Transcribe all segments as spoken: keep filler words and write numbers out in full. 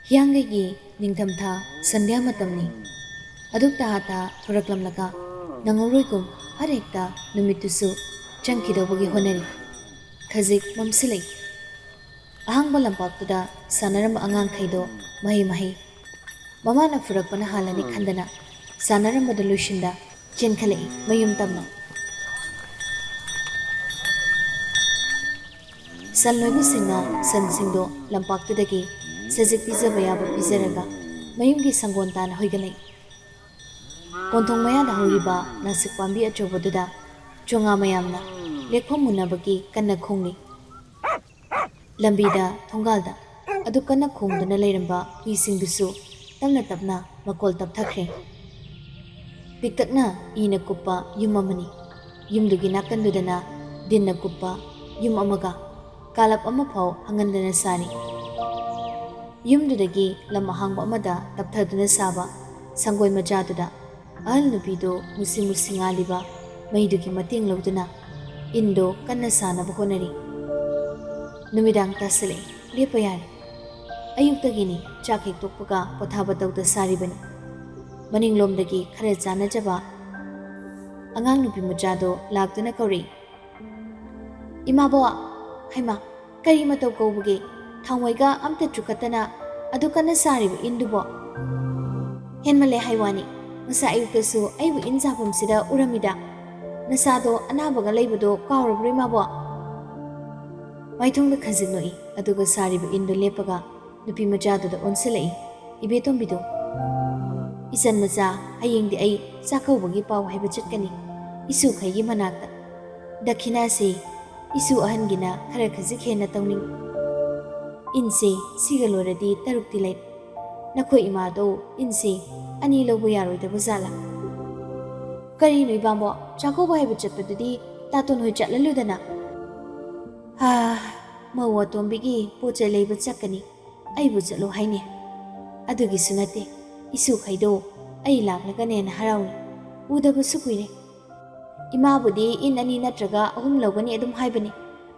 ꯍꯤꯌꯥꯡꯒꯩꯒꯤ ꯅꯤꯡꯊꯝꯊꯥ ꯁꯟꯙ꯭ꯌꯥ ꯃꯇꯝꯅꯤ꯫ ꯑꯗꯨꯛ ꯇꯍꯥ ꯇꯍꯥ ꯊꯣꯔꯛꯂꯝꯂꯒ ꯅꯪꯍꯧꯔꯣꯏꯒꯨꯝ ꯐꯠ ꯍꯦꯛꯇ ꯅꯨꯃꯤꯠꯇꯨꯁꯨ ꯆꯪꯈꯤꯗꯧꯕꯒꯤ ꯍꯣꯠꯅꯔꯤ꯫ ꯈꯖꯤꯛ ꯃꯝꯁꯤꯜꯂꯛꯏ꯫ ꯑꯍꯥꯡꯕ ꯂꯝꯄꯥꯛꯇꯨꯗ ꯁꯥꯟꯅꯔꯝꯕ ꯑꯉꯥꯡꯈꯩꯗꯣ ꯃꯍꯩ ꯃꯍꯩ ꯃꯃꯥꯅ ꯐꯨꯔꯛꯄꯅ ꯍꯥꯜꯂꯅꯤ ꯈꯟꯗꯅ ꯁꯥꯟꯅꯔꯝꯕꯗꯨ ꯂꯣꯏꯁꯤꯟꯗ ꯆꯦꯟꯈꯠꯂꯛꯏ ꯃꯌꯨꯝ ꯇꯝꯅ꯫ ꯁꯟ ꯂꯣꯏꯕꯁꯤꯡꯅ ꯁꯟꯁꯤꯡꯗꯣ ꯂꯝꯄꯥꯛꯇꯨꯗꯒꯤ ꯁꯖꯤꯛ ꯄꯤꯖꯕ ꯌꯥꯕ ꯄꯤꯖꯔꯒ ꯃꯌꯨꯝꯒꯤ ꯁꯪꯒꯣꯟ ꯇꯥꯅ ꯍꯣꯏꯒꯠꯂꯛꯏ꯫ ꯀꯣꯟꯊꯣꯡ ꯃꯌꯥꯗ ꯍꯧꯔꯤꯕ ꯅꯥꯁꯤꯛ ꯄꯥꯝꯕꯤ ꯑꯆꯧꯕꯗꯨꯗ ꯆꯣꯉꯥ ꯃꯌꯥꯝꯅ ꯂꯦꯛꯐꯝ ꯃꯨꯟꯅꯕꯒꯤ ꯀꯟꯅ ꯈꯣꯡꯂꯤ꯫ ꯂꯝꯕꯤꯗ, ꯊꯣꯡꯒꯥꯜꯗ ꯑꯗꯨ ꯀꯟꯅ ꯈꯣꯡꯗꯨꯅ ꯂꯩꯔꯝꯕ ꯍꯨꯏꯁꯤꯡꯗꯨꯁꯨ ꯇꯞꯅ ꯇꯞꯅ ꯃꯀꯣꯜ ꯇꯞꯊꯈ꯭ꯔꯦ꯫ ꯄꯤꯛꯇꯛꯅ ꯏꯅ ꯀꯨꯞꯄ ꯌꯨꯝ ꯑꯃꯅꯤ꯫ ꯌꯨꯝꯗꯨꯒꯤ ꯅꯥꯀꯟꯗꯨꯗꯅ ꯗꯤꯟꯅ ꯀꯨꯞꯄ ꯌꯨꯝ ꯑꯃꯒ ꯀꯥꯂꯞ ꯑꯃꯐꯥꯎ ꯍꯪꯍꯟꯗꯅ ꯁꯥꯔꯤ꯫ ꯌꯨꯝꯗꯨꯗꯒꯤ ꯂꯝ ꯑꯍꯥꯡꯕ ꯑꯃꯗ ꯇꯞꯊꯗꯨꯅ ꯁꯥꯕ ꯁꯪꯒꯣꯏ ꯃꯆꯥꯗꯨꯗ ꯑꯍꯜ ꯅꯨꯄꯤꯗꯨ ꯃꯨꯁꯤ ꯃꯨꯁꯤ ꯉꯥꯜꯂꯤꯕ ꯃꯩꯗꯨꯒꯤ ꯃꯇꯦꯡ ꯂꯧꯗꯨꯅ ꯏꯟꯗꯣ ꯀꯟꯅ ꯁꯥꯅꯕ ꯍꯣꯠꯅꯔꯤ꯫ ꯅꯨꯃꯤꯗꯥꯡ ꯇꯥꯁꯤꯜꯂꯛꯑꯦ, ꯂꯦꯞꯄ ꯌꯥꯔꯦ꯫ ꯑꯌꯨꯛꯇꯒꯤꯅꯤ ꯆꯥꯛ ꯍꯦꯛ ꯇꯣꯛꯄꯒ ꯄꯣꯊꯥꯕ ꯇꯧꯗ ꯁꯥꯔꯤꯕꯅꯤ꯫ ꯃꯅꯤꯡꯂꯣꯝꯗꯒꯤ ꯈꯔ ꯆꯥꯟꯅꯖꯕ ꯑꯉꯥꯡ ꯅꯨꯄꯤ ꯃꯆꯥꯗꯣ ꯂꯥꯛꯇꯨꯅ ꯀꯧꯔꯛꯏ, "ꯏꯃꯥꯕꯣ, ꯍꯩꯃꯥ, ꯀꯔꯤ ꯃꯇꯧ ꯀꯧꯕꯒꯦ? ꯊꯥꯎꯃꯩꯒ ꯑꯝꯇ ꯆꯨꯈꯠꯇꯅ ꯑꯗꯨ ꯀꯟꯅ ꯁꯥꯔꯤꯕ ꯏꯟꯗꯨꯕꯣ? ꯍꯦꯟꯃꯜꯂꯦ ꯍꯥꯏ ꯋꯥꯅꯤ, ꯉꯁꯥꯏ ꯑꯌꯨꯛꯇꯁꯨ ꯑꯩꯕꯨ ꯏꯟ ꯁꯥꯐꯝꯁꯤꯗ ꯎꯔꯝꯃꯤꯗ꯫ ꯅꯁꯥꯗꯣ ꯑꯅꯥꯕꯒ ꯂꯩꯕꯗꯣ ꯀꯥꯎꯔꯕ꯭ꯔꯣ ꯏꯃꯥꯕꯣ?" ꯃꯥꯏꯊꯣꯡꯗ ꯈꯖꯤꯛ ꯅꯣꯛꯏ, ꯑꯗꯨꯒ ꯁꯥꯔꯤꯕ ꯏꯟꯗꯨ ꯂꯦꯞꯄꯒ ꯅꯨꯄꯤ ꯃꯆꯥꯗꯨꯗ ꯑꯣꯟꯁꯤꯜꯂꯛꯏ꯫ "ꯏꯕꯦꯇꯣꯝꯕꯤꯗꯨ, ꯏꯆꯟ ꯃꯆꯥ, ꯍꯌꯦꯡꯗꯤ ꯑꯩ ꯆꯥꯛꯀꯧꯕꯒꯤ ꯄꯥꯎ ꯍꯥꯏꯕ ꯆꯠꯀꯅꯤ ꯏꯁꯨꯈꯩꯒꯤ ꯃꯅꯥꯛꯇ꯫ ꯗꯈꯤꯅꯥꯁꯤ ꯏꯁꯨ ꯑꯍꯟꯒꯤꯅ ꯈꯔ ꯈꯖꯤꯛ ꯍꯦꯟꯅ ꯇꯧꯅꯤꯡ꯫ ꯏꯟꯁꯤ ꯁꯤꯒ ꯂꯣꯏꯔꯗꯤ ꯇꯔꯨꯛꯇꯤ ꯂꯩ꯫ ꯅꯈꯣꯏ ꯏꯃꯥꯗꯣ ꯏꯟꯁꯤ ꯑꯅꯤ ꯂꯧꯕ ꯌꯥꯔꯣꯏꯗꯕ ꯖꯥꯠꯂꯥ?" "ꯀꯔꯤꯅꯣ ꯏꯕꯥꯝꯕꯣ, ꯆꯥꯛꯀꯧꯕ ꯍꯥꯏꯕ ꯆꯠꯄꯗꯨꯗꯤ ꯇꯥꯇꯣꯟ ꯍꯣꯏ ꯆꯠꯂꯜꯂꯨꯗꯅ?" "ꯍꯥ, ꯃꯧ ꯑꯇꯣꯝꯕꯤꯒꯤ ꯄꯣꯠ ꯆꯩ ꯂꯩꯕ ꯆꯠꯀꯅꯤ, ꯑꯩꯕꯨ ꯆꯠꯂꯣ ꯍꯥꯏꯅꯦ꯫ ꯑꯗꯨꯒꯤꯁꯨ ꯅꯠꯇꯦ, ꯏꯁꯨꯈꯩꯗꯣ ꯑꯩ ꯂꯥꯛꯂꯒꯅꯦꯅ ꯍꯔꯥꯎꯅꯤ꯫ ꯎꯗꯕꯁꯨ ꯀꯨꯏꯔꯦ꯫ ꯏꯃꯥꯕꯨꯗꯤ ꯏꯟ ꯑꯅꯤ ꯅꯠꯇ꯭ꯔꯒ ꯑꯍꯨꯝ ꯂꯧꯒꯅꯤ ꯑꯗꯨꯝ ꯍꯥꯏꯕꯅꯤ꯫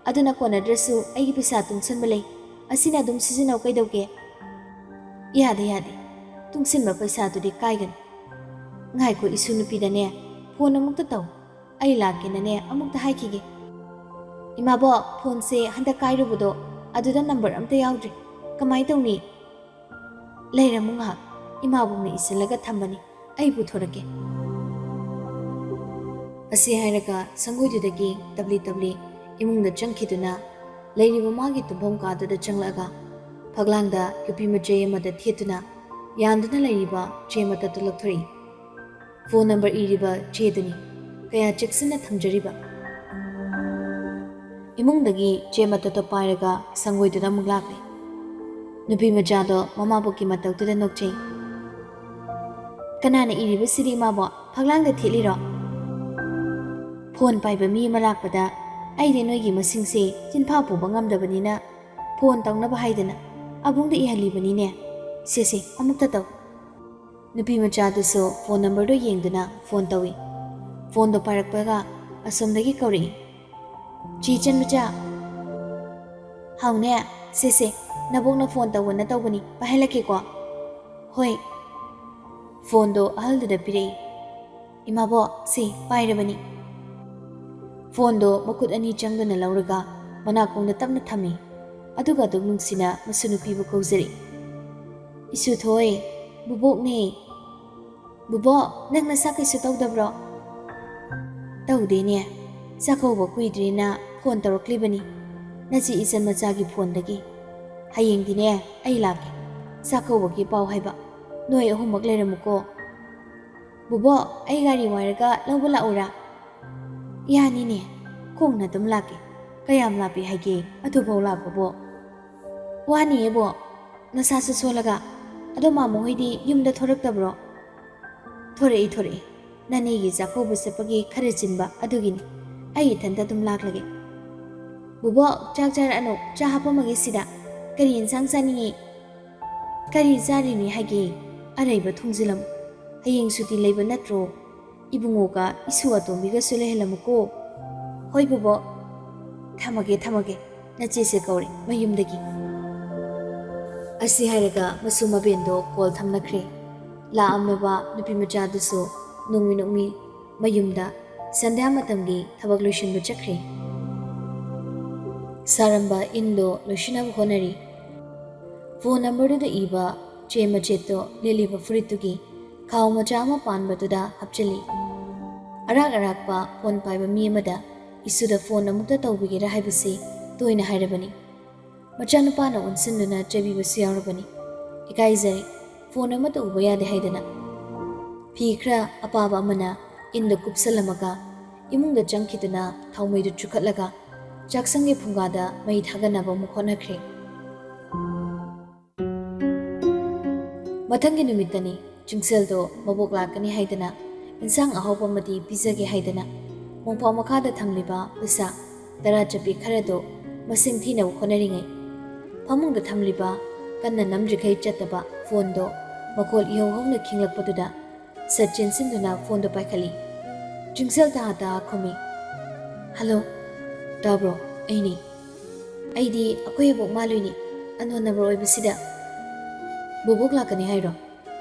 ꯑꯗꯨꯅ ꯀꯣꯟꯅꯗ꯭ꯔꯁꯨ ꯑꯩꯒꯤ ꯄꯩꯁꯥ ꯇꯨꯡꯁꯟꯕ ꯂꯩ, ꯑꯁꯤꯅ ꯑꯗꯨꯝ ꯁꯤꯖꯤꯟꯅꯧ ꯀꯩꯗꯧꯒꯦ?" "ꯌꯥꯗꯦ, ꯌꯥꯗꯦ꯫ ꯇꯨꯡꯁꯤꯟꯕ ꯄꯩꯁꯥꯗꯨꯗꯤ ꯀꯥꯏꯒꯅꯤ꯫ ꯉꯥꯏꯈꯣ, ꯏꯁꯨ ꯅꯨꯄꯤꯗꯅꯦ ꯐꯣꯟ ꯑꯃꯨꯛꯇ ꯇꯧ꯫ ꯑꯩ ꯂꯥꯛꯀꯦꯅꯅꯦ ꯑꯃꯨꯛꯇ ꯍꯥꯏꯈꯤꯒꯦ꯫ ꯏꯃꯥꯕꯣꯛ, ꯐꯣꯟꯁꯦ ꯍꯟꯗꯛ ꯀꯥꯏꯔꯨꯕꯗꯣ ꯑꯗꯨꯗ ꯅꯝꯕꯔ ꯑꯝꯇ ꯌꯥꯎꯗ꯭ꯔꯦ꯫ ꯀꯃꯥꯏ ꯇꯧꯅꯤ?" "ꯂꯩꯔꯝꯃꯨ ꯉꯥꯏꯍꯥꯛ, ꯏꯃꯥꯕꯣꯛꯅ ꯏꯁꯤꯜꯂꯒ ꯊꯝꯕꯅꯤ, ꯑꯩ ꯄꯨꯊꯣꯔꯛꯀꯦ꯫" ꯑꯁꯤ ꯍꯥꯏꯔꯒ ꯁꯪꯒꯣꯏꯗꯨꯗꯒꯤ ꯇꯞꯂꯤ ꯇꯞꯂꯤ ꯏꯃꯨꯡꯗ ꯆꯪꯈꯤꯗꯨꯅ ꯂꯩꯔꯤꯕ ꯃꯥꯒꯤ ꯇꯨꯝꯐꯝ ꯀꯥꯗꯨꯗ ꯆꯪꯂꯛꯑꯒ ꯐꯛꯂꯥꯡꯗ ꯌꯨꯄꯤ ꯃꯆꯩ ꯑꯃꯗ ꯊꯦꯠꯇꯨꯅ ꯌꯥꯟꯗꯨꯅ ꯂꯩꯔꯤꯕ ꯆꯦ ꯃꯇꯠꯇꯨ ꯂꯧꯊꯣꯔꯛꯏ꯫ ꯐꯣꯟ ꯅꯝꯕꯔ ꯏꯔꯤꯕ ꯆꯦꯗꯨꯅꯤ꯫ ꯀꯌꯥ ꯆꯦꯛꯁꯤꯟꯅ ꯊꯝꯖꯔꯤꯕ꯫ ꯏꯃꯨꯡꯗꯒꯤ ꯆꯦ ꯃꯇꯠꯇꯣ ꯄꯥꯏꯔꯒ ꯁꯪꯒꯣꯏꯗꯨꯗ ꯑꯃꯨꯛ ꯂꯥꯛꯂꯦ꯫ ꯅꯨꯄꯤ ꯃꯆꯥꯗꯣ ꯃꯃꯥꯕꯣꯛꯀꯤ ꯃꯇꯧꯗꯨꯗ ꯅꯣꯛꯆꯩ꯫ "ꯀꯅꯥꯅ ꯏꯔꯤꯕꯁꯤꯗꯤ ꯏꯃꯥꯕꯣꯛ? ꯐꯛꯂꯥꯡꯗ ꯊꯦꯠꯂꯤꯔꯣ?" "ꯐꯣꯟ ꯄꯥꯏꯕ ꯃꯤ ꯑꯃ ꯂꯥꯛꯄꯗ ꯑꯩꯗꯤ ꯅꯣꯏꯒꯤ ꯃꯁꯤꯡꯁꯦ ꯆꯤꯟꯐꯥ ꯄꯨꯕ ꯉꯝꯗꯕꯅꯤꯅ ꯐꯣꯟ ꯇꯧꯅꯕ ꯍꯥꯏꯗꯅ ꯑꯕꯨꯡꯗ ꯏꯍꯜꯂꯤꯕꯅꯤꯅꯦ꯫ ꯁꯦ ꯁꯦ, ꯑꯃꯨꯛꯇ ꯇꯧ꯫" ꯅꯨꯄꯤ ꯃꯆꯥꯗꯨꯁꯨ ꯐꯣꯟ ꯅꯝꯕꯔꯗꯨ ꯌꯦꯡꯗꯨꯅ ꯐꯣꯟ ꯇꯧꯏ꯫ ꯐꯣꯟꯗꯣ ꯄꯥꯏꯔꯛꯄꯒ ꯑꯁꯣꯝꯗꯒꯤ ꯀꯧꯔꯛꯏ, "ꯆꯦ ꯏꯆꯟꯃꯆꯥ꯫" "ꯍꯥꯎꯅꯦ, ꯁꯦ ꯁꯦ, ꯅꯕꯣꯛꯅ ꯐꯣꯟ ꯇꯧꯕꯅ ꯇꯧꯕꯅꯤ, ꯄꯥꯏꯍꯜꯂꯛꯀꯦꯀꯣ꯫" "ꯍꯣꯏ꯫" ꯐꯣꯟꯗꯣ ꯑꯍꯜꯗꯨꯗ ꯄꯤꯔꯛꯏ꯫ "ꯏꯃꯥꯕꯣꯛ, ꯁꯤ ꯄꯥꯏꯔꯕꯅꯤ꯫" ꯐꯣꯟꯗꯣ ꯃꯈꯨꯠ ꯑꯅꯤ ꯆꯪꯗꯨꯅ ꯂꯧꯔꯒ ꯃꯅꯥꯀꯣꯡꯗ ꯇꯞꯅ ꯊꯝꯃꯤ꯫ ꯑꯗꯨꯒ ꯑꯗꯨꯝ ꯅꯨꯡꯁꯤꯅ ꯃꯁꯨ ꯅꯨꯄꯤꯕꯨ ꯀꯧꯖꯔꯛꯏ꯫ "ꯏꯁꯨ ꯊꯣꯏ, ꯕꯨꯕꯣꯛꯅꯦ꯫" "ꯕꯨꯕꯣꯛ, ꯅꯪ ꯅꯁꯥ ꯀꯩꯁꯨ ꯇꯧꯗꯕ꯭ꯔꯣ?" "ꯇꯧꯗꯦꯅꯦ, ꯆꯥꯛꯀꯧꯕ ꯀꯨꯏꯗ꯭ꯔꯦꯅ ꯐꯣꯟ ꯇꯧꯔꯛꯂꯤꯕꯅꯤ, ꯅꯆꯦ ꯏꯆꯟ ꯃꯆꯥꯒꯤ ꯐꯣꯟꯗꯒꯤ꯫ ꯍꯌꯦꯡꯗꯤꯅꯦ ꯑꯩ ꯂꯥꯛꯀꯦ, ꯆꯥꯛꯀꯧꯕꯒꯤ ꯄꯥꯎ ꯍꯥꯏꯕ꯫ ꯅꯣꯏ ꯑꯍꯨꯝꯃꯛ ꯂꯩꯔꯝꯃꯨꯀꯣ꯫" "ꯕꯨꯕꯣꯛ, ꯑꯩ ꯒꯥꯔꯤ ꯋꯥꯏꯔꯒ ꯂꯧꯕ ꯂꯥꯛꯎꯔꯥ?" "ꯌꯥꯅꯤꯅꯦ, ꯈꯣꯡꯅ ꯑꯗꯨꯝ ꯂꯥꯛꯀꯦ꯫ ꯀꯌꯥꯝ ꯂꯥꯞꯄꯤ ꯍꯥꯏꯒꯦ ꯑꯗꯨꯐꯥꯎ ꯂꯥꯛꯄꯕꯣ?" "ꯋꯥꯅꯤꯌꯦꯕꯣ, ꯅꯁꯥꯁꯨ ꯁꯣꯜꯂꯒ꯫ ꯑꯗꯣ ꯃꯥꯃꯣ ꯍꯣꯏꯗꯤ ꯌꯨꯝꯗ ꯊꯣꯔꯛꯇꯕ꯭ꯔꯣ?" "ꯊꯣꯔꯛꯏ, ꯊꯣꯔꯛꯏ꯫ ꯅꯅꯦꯒꯤ ꯆꯥꯛꯀꯧꯕ ꯆꯠꯄꯒꯤ ꯈꯔ ꯆꯤꯟꯕ ꯑꯗꯨꯒꯤꯅꯤ꯫ ꯑꯩ ꯏꯊꯟꯇ ꯑꯗꯨꯝ ꯂꯥꯛꯂꯒꯦ꯫" "ꯕꯨꯕꯣꯛ, ꯆꯥꯛ ꯆꯥꯔꯛꯑꯅꯨ, ꯆꯥ ꯍꯥꯞꯄꯝꯃꯒꯦ ꯁꯤꯗ꯫ ꯀꯔꯤ ꯌꯦꯟꯁꯥꯡ ꯆꯥꯅꯤꯡꯉꯤ?" "ꯀꯔꯤ ꯆꯥꯔꯤꯅꯤ ꯍꯥꯏꯒꯦ? ꯑꯔꯩꯕ ꯊꯣꯡꯖꯤꯜꯂꯝꯃꯨ꯫ ꯍꯌꯦꯡ ꯁꯨꯇꯤ ꯂꯩꯕ ꯅꯠꯇ꯭ꯔꯣ? ꯏꯕꯨꯡꯉꯣꯒ ꯏꯁꯨ ꯑꯇꯣꯝꯕꯤꯒꯁꯨ ꯂꯩꯍꯜꯂꯝꯃꯨꯀꯣ꯫" "ꯍꯣꯏ ꯕꯨꯕꯣꯛ꯫ ꯊꯝꯃꯒꯦ, ꯊꯝꯃꯒꯦ꯫ ꯅꯆꯦꯁꯦ ꯀꯧꯔꯦ ꯃꯌꯨꯝꯗꯒꯤ꯫" ꯑꯁꯤ ꯍꯥꯏꯔꯒ ꯃꯁꯨ ꯃꯕꯦꯟꯗꯣ ꯀꯣꯜ ꯊꯝꯅꯈ꯭ꯔꯦ꯫ ꯂꯥꯛꯑꯝꯃꯕ ꯅꯨꯄꯤ ꯃꯆꯥꯗꯨꯁꯨ ꯅꯣꯡꯃꯤ ꯅꯣꯡꯃꯤ ꯃꯌꯨꯝꯗ ꯁꯟꯙ꯭ꯌꯥ ꯃꯇꯝꯒꯤ ꯊꯕꯛ ꯂꯣꯏꯁꯤꯟꯕ ꯆꯠꯈ꯭ꯔꯦ꯫ ꯁꯥꯔꯝꯕ ꯏꯟꯗꯣ ꯂꯣꯏꯁꯤꯟꯅꯕ ꯍꯣꯠꯅꯔꯤ꯫ ꯐꯣꯟ ꯅꯝꯕꯔꯗꯨꯗ ꯏꯕ ꯆꯦ ꯃꯆꯦꯠꯇꯣ ꯂꯤꯠꯂꯤꯕ ꯐꯨꯔꯤꯠꯇꯨꯒꯤ ꯈꯥꯎ ꯃꯆꯥ ꯑꯃ ꯄꯥꯟꯕꯗꯨꯗ ꯍꯥꯞꯆꯤꯜꯂꯤ꯫ ꯑꯔꯥꯛ ꯑꯔꯥꯛꯄ ꯐꯣꯟ ꯄꯥꯏꯕ ꯃꯤ ꯑꯃꯗ ꯏꯁꯨꯗ ꯐꯣꯟ ꯑꯃꯨꯛꯇ ꯇꯧꯕꯤꯒꯦꯔꯥ ꯍꯥꯏꯕꯁꯤ ꯇꯣꯏꯅ ꯍꯥꯏꯔꯕꯅꯤ꯫ ꯃꯆꯥꯅꯨꯄꯥꯅ ꯑꯣꯟꯁꯤꯟꯗꯨꯅ ꯆꯩꯕꯤꯕꯁꯨ ꯌꯥꯎꯔꯕꯅꯤ꯫ ꯏꯀꯥꯏꯖꯔꯦ, ꯐꯣꯟ ꯑꯃꯠꯇ ꯎꯕ ꯌꯥꯗꯦ ꯍꯥꯏꯗꯅ꯫ ꯐꯤ ꯈꯔ ꯑꯄꯥꯕ ꯑꯃꯅ ꯏꯟꯗ ꯀꯨꯞꯁꯜꯂꯝꯃꯒ ꯏꯃꯨꯡꯗ ꯆꯪꯈꯤꯗꯨꯅ ꯊꯥꯎꯃꯩꯗꯨ ꯆꯨꯈꯠꯂꯒ ꯆꯥꯛꯁꯪꯒꯤ ꯐꯨꯡꯒꯥꯗ ꯃꯩ ꯊꯥꯒꯠꯅꯕ ꯑꯃꯨꯛ ꯍꯣꯠꯅꯈ꯭ꯔꯦ꯫ ꯃꯊꯪꯒꯤ ꯅꯨꯃꯤꯠꯇꯅꯤ꯫ ꯆꯤꯡꯁꯦꯜꯗꯣ ꯃꯕꯣꯛ ꯂꯥꯛꯀꯅꯤ ꯍꯥꯏꯗꯅ ꯏꯟꯁꯥꯡ ꯑꯍꯥꯎꯕ ꯑꯃꯗꯤ ꯄꯤꯖꯒꯦ ꯍꯥꯏꯗꯅ ꯃꯣꯡꯄꯥꯛ ꯃꯈꯥꯗ ꯊꯝꯂꯤꯕ ꯄꯩꯁꯥ ꯇꯔꯥ ꯆꯠꯄꯤ ꯈꯔꯗꯣ ꯃꯁꯤꯡ ꯊꯤꯅꯕ ꯍꯣꯠꯅꯔꯤꯉꯩ, ꯐꯃꯨꯡꯗ ꯊꯝꯂꯤꯕ ꯀꯟꯅ ꯅꯝꯗ꯭ꯔꯤꯈꯩ ꯆꯠꯇꯕ ꯐꯣꯟꯗꯣ ꯃꯈꯣꯜ ꯏꯍꯧ ꯍꯧꯅ ꯈꯤꯡꯂꯛꯄꯗꯨꯗ ꯁꯠ ꯆꯦꯟꯁꯤꯟꯗꯨꯅ ꯐꯣꯟꯗꯣ ꯄꯥꯏꯈꯠꯂꯤ꯫ ꯆꯤꯡꯁꯦꯜ ꯇꯍꯥ ꯇꯍꯥ ꯈꯨꯝꯃꯤ, "ꯍꯜꯂꯣ, ꯇꯥꯕ꯭ꯔꯣ? ꯑꯩꯅꯤ꯫ ꯑꯩꯗꯤ ꯑꯩꯈꯣꯏ ꯑꯕꯣꯛ ꯃꯥꯂꯨꯏꯅꯤ, ꯑꯟꯅꯣꯟ ꯅꯝꯕꯔ ꯑꯣꯏꯕꯁꯤꯗ꯫ ꯕꯣꯕꯣꯛ ꯂꯥꯛꯀꯅꯤ ꯍꯥꯏꯔꯣ?"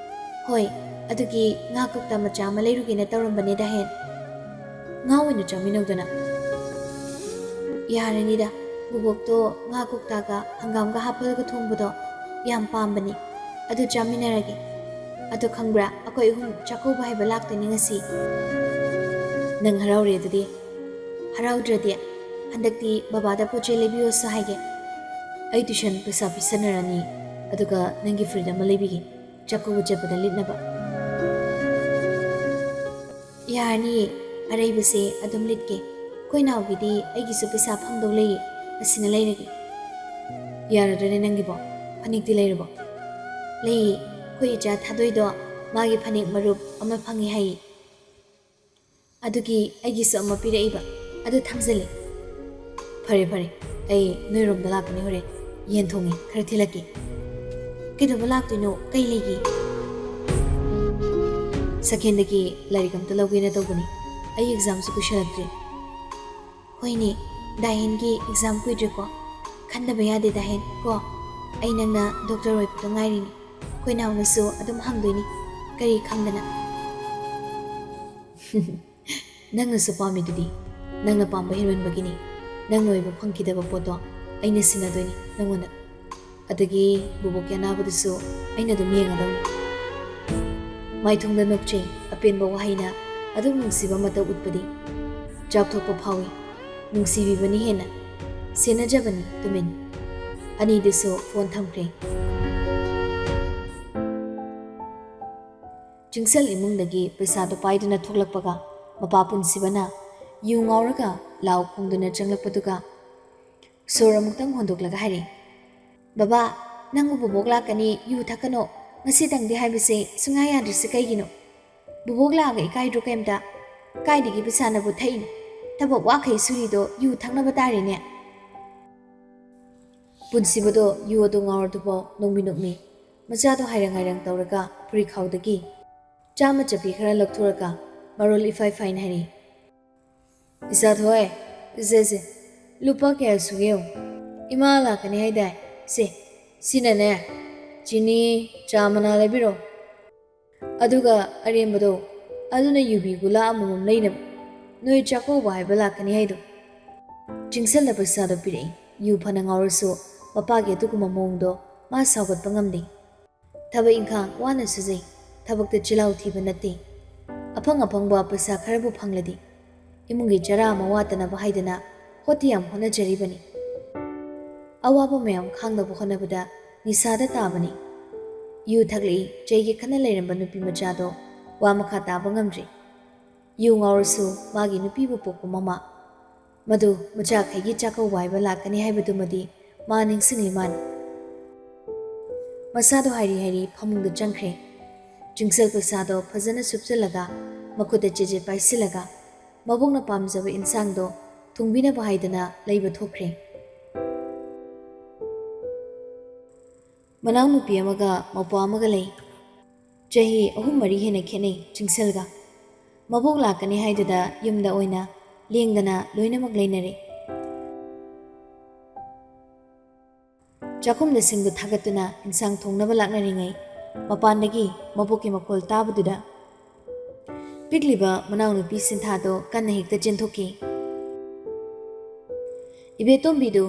"ꯍꯣꯏ, ꯑꯗꯨꯒꯤ ꯉꯥ ꯀꯧꯇꯥ ꯃꯆꯥ ꯑꯃ ꯂꯩꯔꯨꯒꯦꯅ ꯇꯧꯔꯝꯕꯅꯦ ꯗꯥꯍꯦꯟ꯫ ꯉꯥ ꯑꯣꯏꯅ ꯆꯥꯃꯤꯟꯅꯧꯗꯅ꯫" "ꯌꯥꯔꯅꯤꯗ, ꯕꯣꯕꯣꯛꯇꯣ ꯉꯥ ꯀꯧꯇꯥꯒ ꯍꯪꯒꯥꯝꯒ ꯍꯥꯞꯄꯒ ꯊꯣꯡꯕꯗꯣ ꯌꯥꯝ ꯄꯥꯝꯕꯅꯤ, ꯑꯗꯨ ꯆꯥꯃꯤꯟꯅꯔꯒꯦ꯫ ꯑꯗꯣ ꯈꯪꯕ꯭ꯔꯥ, ꯑꯩꯈꯣꯏ ꯑꯍꯨꯝ ꯆꯥꯛꯀꯧꯕ ꯍꯥꯏꯕ ꯂꯥꯛꯇꯣꯏꯅꯤ ꯉꯁꯤ꯫" "ꯅꯪ ꯍꯔꯥꯎꯔꯦ ꯑꯗꯨꯗꯤ?" "ꯍꯔꯥꯎꯗ꯭ꯔꯗꯤ, ꯍꯟꯗꯛꯇꯤ ꯕꯕꯥꯗ ꯄꯣꯠ ꯆꯩ ꯂꯩꯕꯤꯌꯣꯁꯨ ꯍꯥꯏꯒꯦ꯫ ꯑꯩ ꯇ꯭ꯌꯨꯁꯟ ꯄꯩꯁꯥ ꯄꯤꯁꯟꯅꯔꯅꯤ, ꯑꯗꯨꯒ ꯅꯪꯒꯤ ꯐꯨꯔꯤꯠ ꯑꯃ ꯂꯩꯕꯤꯒꯦ, ꯆꯥꯛꯀꯧꯕ ꯆꯠꯄꯗ ꯂꯤꯠꯅꯕ꯫" "ꯌꯥꯔꯅꯤꯌꯦ, ꯑꯔꯩꯕꯁꯦ ꯑꯗꯨꯝ ꯂꯤꯠꯀꯦ꯫ ꯑꯩꯈꯣꯏ ꯅꯥꯎꯒꯤꯗꯤ ꯑꯩꯒꯤꯁꯨ ꯄꯩꯁꯥ ꯐꯪꯗꯧ ꯂꯩꯌꯦ, ꯑꯁꯤꯅ ꯂꯩꯔꯒꯦ꯫" "ꯌꯥꯔꯗ꯭ꯔꯅꯦ ꯅꯪꯒꯤꯕꯣ? ꯐꯅꯦꯛꯇꯤ ꯂꯩꯔꯕꯣ?" "ꯂꯩꯌꯦ, ꯑꯩꯈꯣꯏ ꯏꯆꯥ ꯊꯥꯗꯣꯏꯗꯣ ꯃꯥꯒꯤ ꯐꯅꯦꯛ ꯃꯔꯨꯞ ꯑꯃ ꯐꯪꯉꯦ ꯍꯥꯏꯌꯦ, ꯑꯗꯨꯒꯤ ꯑꯩꯒꯤꯁꯨ ꯑꯃ ꯄꯤꯔꯛꯏꯕ, ꯑꯗꯨ ꯊꯝꯖꯜꯂꯦ꯫" "ꯐꯔꯦ ꯐꯔꯦ, ꯑꯩ ꯅꯣꯏꯔꯣꯝꯗ ꯂꯥꯛꯀꯅꯤ ꯍꯣꯔꯦꯟ꯫ ꯌꯦꯟ ꯊꯣꯡꯉꯦ, ꯈꯔ ꯊꯤꯜꯂꯛꯀꯦ꯫" "ꯀꯩꯗꯧꯕ ꯂꯥꯛꯇꯣꯏꯅꯣ? ꯀꯩ ꯂꯩꯒꯦ?" "ꯁꯀꯦꯟꯗꯒꯤ ꯂꯥꯏꯔꯤꯛ ꯑꯝꯇ ꯂꯧꯒꯦꯅ ꯇꯧꯕꯅꯤ꯫ ꯑꯩ ꯑꯦꯛꯖꯥꯝꯁꯨ ꯀꯨꯏꯁꯜꯂꯛꯇ꯭ꯔꯦ꯫" "ꯍꯣꯏꯅꯦ, ꯗꯥꯍꯦꯟꯒꯤ ꯑꯦꯛꯖꯥꯝ ꯀꯨꯏꯗ꯭ꯔꯦꯀꯣ꯫ ꯈꯟꯗꯕ ꯌꯥꯗꯦ ꯗꯥꯍꯦꯟ ꯀꯣ꯫ ꯑꯩ ꯅꯪꯅ ꯗꯣꯛꯇꯔ ꯑꯣꯏꯕꯗꯣ ꯉꯥꯏꯔꯤꯅꯤ꯫ ꯑꯩꯈꯣꯏ ꯅꯥꯎꯅꯁꯨ ꯑꯗꯨꯝ ꯍꯪꯗꯣꯏꯅꯤ, ꯀꯔꯤ ꯈꯪꯗꯅ꯫ ꯅꯪꯅꯁꯨ ꯄꯥꯝꯃꯤꯗꯨꯗꯤ꯫ ꯅꯪꯅ ꯄꯥꯝꯕ ꯍꯦꯟꯃꯟꯕꯒꯤꯅꯤ꯫ ꯅꯪꯅ ꯑꯣꯏꯕ ꯐꯪꯈꯤꯗꯕ ꯄꯣꯠꯇꯣ ꯑꯩꯅ ꯁꯤꯟꯅꯗꯣꯏꯅꯤ ꯅꯪꯉꯣꯟꯗ꯫ ꯑꯗꯒꯤ ꯕꯨꯕꯣꯛꯀꯤ ꯑꯅꯥꯕꯗꯨꯁꯨ ꯑꯩꯅ ꯑꯗꯨꯝ ꯌꯦꯡꯉꯗꯧꯅꯤ꯫ ꯃꯥꯏꯊꯣꯡꯗ ꯅꯣꯛꯆꯩ꯫ ꯑꯄꯦꯟꯕ ꯋꯥꯍꯩꯅ ꯑꯗꯨꯝ ꯅꯨꯡꯁꯤꯕ ꯃꯇꯧ ꯎꯠꯄꯗꯤ ꯆꯥꯎꯊꯣꯛꯄ ꯐꯥꯎꯏ꯫ ꯅꯨꯡꯁꯤꯕꯤꯕꯅꯤ ꯍꯦꯟꯅ꯫ ꯁꯦꯟꯅꯖꯕꯅꯤ ꯇꯨꯃꯤꯟ꯫ ꯑꯅꯤꯗꯨꯁꯨ ꯐꯣꯟ ꯊꯝꯈ꯭ꯔꯦ꯫ ꯆꯤꯡꯁꯜ ꯏꯃꯨꯡꯗꯒꯤ ꯄꯩꯁꯥꯗꯣ ꯄꯥꯏꯗꯨꯅ ꯊꯣꯛꯂꯛꯄꯒ ꯃꯄꯥ ꯄꯨꯟꯁꯤꯕꯅ ꯌꯨ ꯉꯥꯎꯔꯒ ꯂꯥꯎ ꯈꯣꯡꯗꯨꯅ ꯆꯪꯂꯛꯄꯗꯨꯒ ꯁꯣꯔ ꯑꯃꯨꯛꯇꯪ ꯍꯣꯟꯗꯣꯛꯂꯒ ꯍꯥꯏꯔꯛꯏ, "ꯕꯕꯥ, ꯅꯪꯕꯨ ꯕꯣꯕꯣꯛ ꯂꯥꯛꯀꯅꯤ, ꯌꯨ ꯊꯛꯀꯅꯣ, ꯉꯁꯤꯇꯪꯗꯤ ꯍꯥꯏꯕꯁꯦ ꯁꯨꯡꯌꯥ ꯌꯥꯗ꯭ꯔꯤꯁꯦ ꯀꯩꯒꯤꯅꯣ? ꯕꯣꯕꯣꯛ ꯂꯥꯛꯑꯒ ꯏꯀꯥꯏꯗ꯭ꯔꯣ ꯀꯩꯝꯇ? ꯀꯥꯏꯗꯒꯤ ꯄꯩꯁꯥꯅꯕꯨ ꯊꯛꯏꯅꯣ? ꯊꯕꯛ ꯋꯥꯈꯩ ꯁꯨꯔꯤꯗꯣ ꯌꯨ ꯊꯛꯅꯕ ꯇꯥꯔꯦꯅꯦ?" ꯄꯨꯟꯁꯤꯕꯗꯣ ꯌꯨ ꯑꯗꯨ ꯉꯥꯎꯔꯗꯨꯐꯥꯎ ꯅꯣꯡꯃꯤ ꯅꯣꯛꯃꯤ꯫ ꯃꯆꯥꯗꯣ ꯍꯥꯏꯔꯪ ꯍꯥꯏꯔꯪ ꯇꯧꯔꯒ ꯐꯨꯔꯤꯈꯥꯎꯗꯒꯤ ꯆꯥꯝꯃ ꯆꯞꯄꯤ ꯈꯔ ꯂꯧꯊꯣꯔꯒ ꯃꯔꯣꯜ ꯏꯐꯥꯏ ꯐꯥꯏꯅ ꯍꯥꯏꯔꯛꯏ, "ꯏꯆꯥ ꯊꯣꯏ, ꯁꯦ, ꯁꯦ, ꯂꯨꯄꯥ ꯀꯌꯥ ꯁꯨꯒꯦ ꯌꯦꯡꯉꯨ꯫ ꯏꯃꯥ ꯂꯥꯛꯀꯅꯤ ꯍꯥꯏꯗꯥꯏ? ꯁꯦ, ꯁꯤꯅꯅꯦ, ꯆꯤꯅꯤ, ꯆꯥ ꯃꯅꯥ ꯂꯩꯕꯤꯔꯣ꯫ ꯑꯗꯨꯒ ꯑꯔꯦꯝꯕꯗꯣ, ꯑꯗꯨꯅ ꯌꯨꯕꯤ ꯒꯨꯂꯥ ꯑꯃꯃꯝ ꯂꯩꯅꯕ꯫ ꯅꯣꯏ ꯆꯥꯛꯀꯧꯕ ꯍꯥꯏꯕ ꯂꯥꯛꯀꯅꯤ ꯍꯥꯏꯗꯣ꯫" ꯆꯤꯡꯁꯜꯅ ꯄꯩꯁꯥꯗꯣ ꯄꯤꯔꯛꯏ꯫ ꯌꯨ ꯐꯅ ꯉꯥꯎꯔꯁꯨ ꯃꯄꯥꯒꯤ ꯑꯗꯨꯒꯨꯝꯕ ꯃꯑꯣꯡꯗꯣ ꯃꯥ ꯁꯥꯎꯒꯠꯄ ꯉꯝꯗꯦ꯫ ꯊꯕꯛ ꯏꯪꯈꯥꯡ ꯋꯥꯅ ꯁꯨꯖꯩ꯫ ꯊꯕꯛꯇ ꯆꯤꯜꯍꯥꯎ ꯊꯤꯕ ꯅꯠꯇꯦ꯫ ꯑꯐꯪ ꯑꯐꯪꯕ ꯄꯩꯁꯥ ꯈꯔꯕꯨ ꯐꯪꯂꯗꯤ ꯏꯃꯨꯡꯒꯤ ꯆꯔꯥ ꯑꯃ ꯋꯥꯠꯇꯅꯕ ꯍꯥꯏꯗꯅ ꯍꯣꯠꯇꯤ ꯌꯥꯝ ꯍꯣꯠꯅꯖꯔꯤꯕꯅꯤ꯫ ꯑꯋꯥꯕ ꯃꯌꯥꯝ ꯈꯥꯡꯅꯕ ꯍꯣꯠꯅꯕꯗ ꯅꯤꯁꯥꯗ ꯇꯥꯕꯅꯤ꯫ ꯌꯨ ꯊꯛꯂꯛꯏ, ꯆꯩꯒꯦ ꯈꯟꯅ ꯂꯩꯔꯝꯕ ꯅꯨꯄꯤ ꯃꯆꯥꯗꯣ ꯋꯥ ꯃꯈꯥ ꯇꯥꯕ ꯉꯝꯗ꯭ꯔꯤ꯫ ꯌꯨ ꯉꯥꯎꯔꯁꯨ ꯃꯥꯒꯤ ꯅꯨꯄꯤꯕꯨ ꯄꯣꯛꯄ ꯃꯃꯥ꯫ ꯃꯗꯨ ꯃꯆꯥꯈꯩꯒꯤ ꯆꯥꯛꯀꯧꯕ ꯍꯥꯏꯕ ꯂꯥꯛꯀꯅꯤ ꯍꯥꯏꯕꯗꯨꯃꯗꯤ ꯃꯥ ꯅꯤꯡꯁꯤꯡꯂꯤ ꯃꯥꯅꯤ꯫ ꯃꯁꯥꯗꯣ ꯍꯥꯏꯔꯤ ꯍꯥꯏꯔꯤ ꯐꯃꯨꯡꯗ ꯆꯪꯈ꯭ꯔꯦ꯫ ꯆꯤꯡꯁꯜ ꯄꯩꯁꯥꯗꯣ ꯐꯖꯅ ꯁꯨꯞꯆꯜꯂꯒ ꯃꯈꯨꯠꯇ ꯆꯦꯆꯦꯠ ꯄꯥꯏꯁꯤꯜꯂꯒ ꯃꯕꯣꯛꯅ ꯄꯥꯝꯖꯕ ꯏꯟꯁꯥꯡꯗꯣ ꯊꯣꯡꯕꯤꯅꯕ ꯍꯥꯏꯗꯅ ꯂꯩꯕ ꯊꯣꯛꯈ꯭ꯔꯦ꯫ ꯃꯅꯥꯎꯅꯨꯄꯤ ꯑꯃꯒ ꯃꯧꯄ꯭ꯋꯥ ꯑꯃꯒ ꯂꯩ꯫ ꯆꯍꯤ ꯑꯍꯨꯝ ꯃꯔꯤ ꯍꯦꯟꯅ ꯈꯦꯠꯅꯩ ꯆꯤꯡꯁꯜꯒ꯫ ꯃꯕꯣꯛ ꯂꯥꯛꯀꯅꯤ ꯍꯥꯏꯗꯨꯗ ꯌꯨꯝꯗ ꯑꯣꯏꯅ ꯂꯦꯡꯗꯅ ꯂꯣꯏꯅꯃꯛ ꯂꯩꯅꯔꯦ꯫ ꯆꯥꯛꯈꯨꯝꯗ ꯁꯤꯡꯗꯨ ꯊꯥꯒꯠꯇꯨꯅ ꯏꯟꯁꯥꯡ ꯊꯣꯡꯅꯕ ꯂꯥꯛꯅꯔꯤꯉꯩ, ꯃꯄꯥꯟꯗꯒꯤ ꯃꯕꯣꯛꯀꯤ ꯃꯈꯣꯜ ꯇꯥꯕꯗꯨꯗ ꯄꯤꯛꯂꯤꯕ ꯃꯅꯥꯎꯅꯨꯄꯤ ꯁꯤꯟꯊꯥꯗꯣ ꯀꯟꯅ ꯍꯦꯛꯇ ꯆꯦꯟꯊꯣꯛꯈꯤ꯫ ꯏꯕꯦꯇꯣꯝꯕꯤꯗꯨ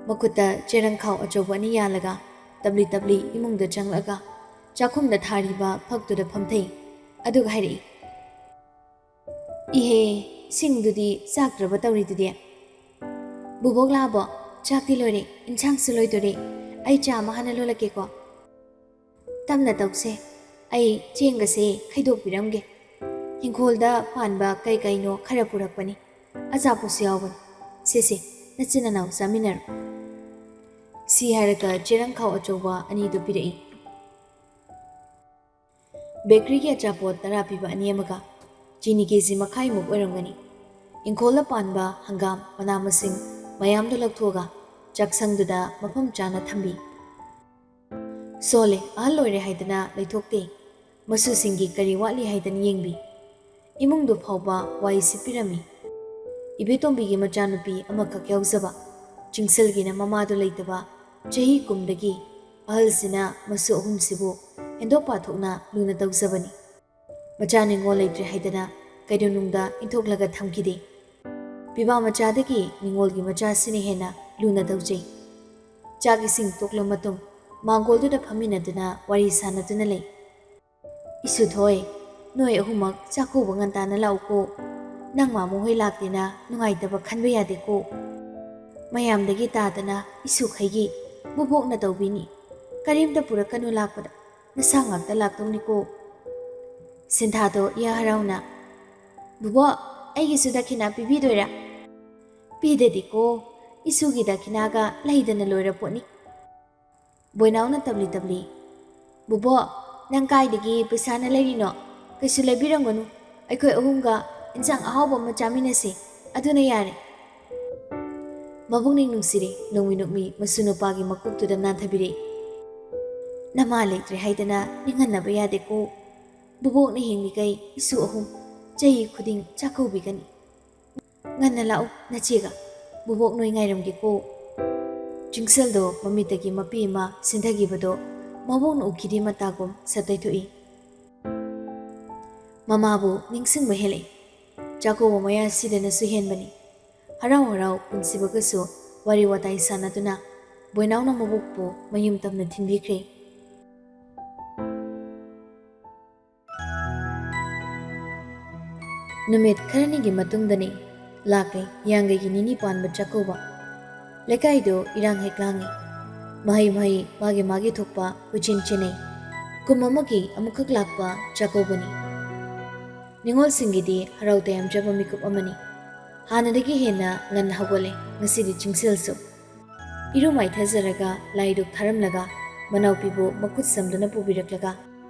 ꯃꯈꯨꯠꯇ ꯆꯦꯔꯪꯈꯥꯎ ꯑꯆꯧꯕ ꯑꯅꯤ ꯌꯥꯜꯂꯒ ꯇꯞꯂꯤ ꯇꯞꯂꯤ ꯏꯃꯨꯡꯗ ꯆꯪꯂꯛꯑꯒ ꯆꯥꯛꯈꯨꯝꯗ ꯊꯥꯔꯤꯕ ꯐꯛꯇꯨꯗ ꯐꯝꯊꯩ꯫ ꯑꯗꯨꯒ ꯍꯥꯏꯔꯛꯏ, "ꯏꯍꯦ, ꯁꯤꯡꯗꯨꯗꯤ ꯆꯥꯛꯇ꯭ꯔꯕ ꯇꯧꯔꯤꯗꯨꯗꯤ?" "ꯕꯨꯕꯣꯛ ꯂꯥꯛꯑꯕꯣ? ꯆꯥꯛꯇꯤ ꯂꯣꯏꯔꯦ, ꯏꯟꯁꯥꯡꯁꯨ ꯂꯣꯏꯗꯣꯔꯦ꯫ ꯑꯩ ꯆꯥ ꯑꯃ ꯍꯥꯟꯅ ꯂꯣꯜꯂꯛꯀꯦꯀꯣ꯫" "ꯇꯞꯅ ꯇꯧꯁꯦ, ꯑꯩ ꯆꯦꯡꯒꯁꯦ ꯈꯩꯗꯣꯛꯄꯤꯔꯝꯒꯦ꯫ ꯏꯪꯈꯣꯜꯗ ꯄꯥꯟꯕ ꯀꯩ ꯀꯩꯅꯣ ꯈꯔ ꯄꯨꯔꯛꯄꯅꯤ, ꯑꯆꯥꯄꯣꯠꯁꯨ ꯌꯥꯎꯕꯅꯤ꯫ ꯁꯦ ꯁꯦ, ꯅꯆꯤꯟ ꯅꯅꯥꯎ ꯆꯥꯃꯤꯟꯅꯔꯣ꯫" ꯁꯤ ꯍꯥꯏꯔꯒ ꯆꯦꯔꯪꯈꯥꯎ ꯑꯆꯧꯕ ꯑꯅꯤꯗꯨ ꯄꯤꯔꯛꯏ꯫ ꯕꯦꯀꯔꯤꯒꯤ ꯑꯆꯥꯄꯣꯠ ꯇꯔꯥ ꯄꯤꯕ ꯑꯅꯤ ꯑꯃꯒ ꯆꯤꯅꯤ ꯀꯦ ꯖꯤ ꯃꯈꯥꯏꯃꯨꯛ ꯑꯣꯏꯔꯝꯒꯅꯤ꯫ ꯏꯪꯈꯣꯜꯗ ꯄꯥꯟꯕ ꯍꯪꯒꯥꯝ, ꯃꯅꯥ ꯃꯁꯤꯡ ꯃꯌꯥꯝꯗꯨ ꯂꯧꯊꯣꯛꯑꯒ ꯆꯥꯛꯁꯪꯗꯨꯗ ꯃꯐꯝ ꯆꯥꯅ ꯊꯝꯕꯤ꯫ ꯁꯣꯜꯂꯦ, ꯑꯍꯜ ꯑꯣꯏꯔꯦ ꯍꯥꯏꯗꯅ ꯂꯩꯊꯣꯛꯇꯦ꯫ ꯃꯁꯨꯁꯤꯡꯒꯤ ꯀꯔꯤ ꯋꯥꯠꯂꯤ ꯍꯥꯏꯗꯅ ꯌꯦꯡꯕꯤ꯫ ꯏꯃꯨꯡꯗꯨ ꯐꯥꯎꯕ ꯋꯥꯏ ꯁꯤꯠꯄꯤꯔꯝꯃꯤ꯫ ꯏꯕꯦꯇꯣꯝꯕꯤꯒꯤ ꯃꯆꯥꯅꯨꯄꯤ ꯑꯃꯈꯛ ꯌꯥꯎꯖꯕ, ꯆꯤꯡꯁꯤꯜꯒꯤꯅ ꯃꯃꯥꯗꯨ ꯂꯩꯇꯕ, ꯆꯍꯤ ꯀꯨꯝꯗꯒꯤ ꯑꯍꯜꯁꯤꯅ ꯃꯁꯨ ꯑꯍꯨꯝꯁꯤꯕꯨ ꯍꯦꯟꯗꯣꯛ ꯄꯥꯊꯣꯛꯅ ꯂꯨꯅ ꯇꯧꯖꯕꯅꯤ꯫ ꯃꯆꯥ ꯅꯤꯉꯣꯜ ꯂꯩꯇ꯭ꯔꯦ ꯍꯥꯏꯗꯅ ꯀꯩꯗꯧꯅꯨꯡꯗ ꯏꯟꯊꯣꯛꯂꯒ ꯊꯝꯈꯤꯗꯦ꯫ ꯄꯤꯕꯥ ꯃꯆꯥꯗꯒꯤ ꯅꯤꯉꯣꯜꯒꯤ ꯃꯆꯥꯁꯤꯅ ꯍꯦꯟꯅ ꯂꯨꯅ ꯇꯧꯖꯩ꯫ ꯆꯥꯛ ꯏꯁꯤꯡ ꯇꯣꯛꯂ ꯃꯇꯨꯡ ꯃꯥꯡꯒꯣꯜꯗꯨꯗ ꯐꯝꯃꯤꯟꯅꯗꯨꯅ ꯋꯥꯔꯤ ꯁꯥꯟꯅꯗꯨꯅ ꯂꯩ꯫ "ꯏꯁꯨꯊꯣꯏ, ꯅꯣꯏ ꯑꯍꯨꯝꯃꯛ ꯆꯥꯛꯀꯧꯕ ꯉꯟꯇꯥꯅ ꯂꯥꯛꯎꯀꯣ꯫ ꯅꯪ ꯃꯥꯃꯣ ꯍꯣꯏ ꯂꯥꯛꯇꯦꯅ ꯅꯨꯡꯉꯥꯏꯇꯕ ꯈꯟꯕ ꯌꯥꯗꯦꯀꯣ꯫ ꯃꯌꯥꯝꯗꯒꯤ ꯇꯥꯗꯅ ꯏꯁꯨꯈꯩꯒꯤ ꯕꯨꯕꯣꯛꯅ ꯇꯧꯕꯤꯅꯤ꯫ ꯀꯔꯤꯝꯇ ꯄꯨꯔꯛꯀꯅꯨ ꯂꯥꯛꯄꯗ, ꯅꯁꯥ ꯉꯥꯛꯇ ꯂꯥꯛꯇꯧꯅꯤꯀꯣ꯫" ꯁꯤꯟꯊꯥꯗꯣ ꯏꯌꯥ ꯍꯔꯥꯎꯅ, "ꯕꯨꯕꯣꯛ, ꯑꯩꯒꯤꯁꯨ ꯗꯈꯤꯅꯥ ꯄꯤꯕꯤꯗꯣꯏꯔꯥ?" "ꯄꯤꯗꯗꯤꯀꯣ, ꯏꯁꯨꯒꯤ ꯗꯈꯤꯅꯥꯒ ꯂꯩꯗꯅ ꯂꯣꯏꯔ ꯄꯣꯠꯅꯤ꯫" ꯕꯣꯏꯅꯥꯎꯅ ꯇꯞꯂꯤ ꯇꯞꯂꯤ, "ꯕꯨꯕꯣꯛ, ꯅꯪ ꯀꯥꯏꯗꯒꯤ ꯄꯩꯁꯥꯅ ꯂꯩꯔꯤꯅꯣ? ꯀꯩꯁꯨ ꯂꯩꯕꯤꯔꯝꯒꯅꯨ꯫ ꯑꯩꯈꯣꯏ ꯑꯍꯨꯝꯒ ꯏꯟꯁꯥꯡ ꯑꯍꯥꯎꯕ ꯑꯃ ꯆꯥꯃꯤꯟꯅꯁꯤ, ꯑꯗꯨꯅ ꯌꯥꯔꯦ꯫" ꯃꯕꯨꯛꯅꯤꯡ ꯅꯨꯡꯁꯤꯔꯦ ꯅꯣꯡꯃꯤ ꯅꯣꯡꯃꯤ ꯃꯁꯨ ꯅꯨꯄꯥꯒꯤ ꯃꯀꯣꯛꯇꯨꯗ ꯅꯥꯟꯊꯕꯤꯔꯛꯏ꯫ "ꯅꯃꯥ ꯂꯩꯇ꯭ꯔꯦ ꯍꯥꯏꯗꯅ ꯅꯤꯡꯍꯟꯅꯕ ꯌꯥꯗꯦꯀꯣ꯫ ꯕꯨꯕꯣꯛꯅ ꯍꯤꯡꯂꯤꯈꯩ ꯏꯁꯨ ꯑꯍꯨꯝ ꯆꯍꯤ ꯈꯨꯗꯤꯡ ꯆꯥꯛꯀꯧꯕꯤꯒꯅꯤ꯫ ꯉꯟꯅ ꯂꯥꯛꯎ ꯅꯆꯦꯒ, ꯕꯨꯕꯣꯛ ꯅꯣꯏ ꯉꯥꯏꯔꯝꯒꯦꯀꯣ꯫" ꯆꯤꯡꯁꯦꯜꯗꯣ ꯃꯃꯤꯠꯇꯒꯤ ꯃꯄꯤ ꯑꯃ ꯁꯤꯟꯊꯈꯤꯕꯗꯣ ꯃꯕꯣꯛꯅ ꯎꯈꯤꯗꯦ ꯃꯇꯥꯒꯨꯝ ꯁꯠ ꯇꯩꯊꯣꯛꯏ꯫ ꯃꯃꯥꯕꯨ ꯅꯤꯡꯁꯤꯡꯕ ꯍꯦꯜꯂꯛꯏ꯫ ꯆꯥꯛꯀꯧꯕ ꯃꯌꯥ ꯁꯤꯗꯅꯁꯨ ꯍꯦꯟꯕꯅꯤ꯫ ꯍꯔꯥꯎ ꯍꯔꯥꯎ ꯄꯨꯟꯁꯤꯕꯒꯁꯨ ꯋꯥꯔꯤ ꯋꯥꯇꯥꯏ ꯁꯥꯟꯅꯗꯨꯅ ꯕꯣꯏꯅꯥꯎꯅ ꯃꯕꯣꯛꯄꯨ ꯃꯌꯨꯝ ꯇꯝꯅ ꯊꯤꯟꯕꯤꯈ꯭ꯔꯦ꯫ ꯅꯨꯃꯤꯠ ꯈꯔꯅꯤꯒꯤ ꯃꯇꯨꯡꯗꯅꯤ ꯂꯥꯛꯂꯦ ꯍꯤꯌꯥꯡꯒꯩꯒꯤ ꯅꯤꯅꯤ ꯄꯥꯟꯕ ꯆꯥꯛꯀꯧꯕ꯫ ꯂꯩꯀꯥꯏꯗꯣ ꯏꯔꯥꯡ ꯍꯦꯛ ꯂꯥꯡꯉꯤ꯫ ꯃꯍꯩ ꯃꯍꯩ ꯃꯥꯒꯤ ꯃꯥꯒꯤ ꯊꯣꯛꯄ ꯀꯣꯏꯆꯦꯟ ꯆꯦꯟꯅꯩ꯫ ꯀꯨꯝ ꯑꯃꯒꯤ ꯑꯃꯨꯛꯈꯛ ꯂꯥꯛꯄ ꯆꯥꯛꯀꯧꯕꯅꯤ꯫ ꯅꯤꯉꯣꯜꯁꯤꯡꯒꯤꯗꯤ ꯍꯔꯥꯎ ꯇꯌꯥꯝꯖꯕ ꯃꯤꯀꯨꯞ ꯑꯃꯅꯤ꯫ ꯍꯥꯟꯅꯗꯒꯤ ꯍꯦꯟꯅ ꯉꯟꯅ ꯍꯧꯒꯠꯂꯦ ꯉꯁꯤꯗꯤ ꯆꯤꯡꯁꯦꯜꯁꯨ꯫ ꯏꯔꯨ ꯃꯥꯏꯊꯖꯔꯒ ꯂꯥꯏꯗꯨꯛ ꯊꯥꯔꯝꯂꯒ ꯃꯅꯥꯎꯄꯤꯕꯨ ꯃꯈꯨꯠ ꯁꯝꯗꯨꯅ ꯄꯨꯕꯤꯔꯛꯂꯒ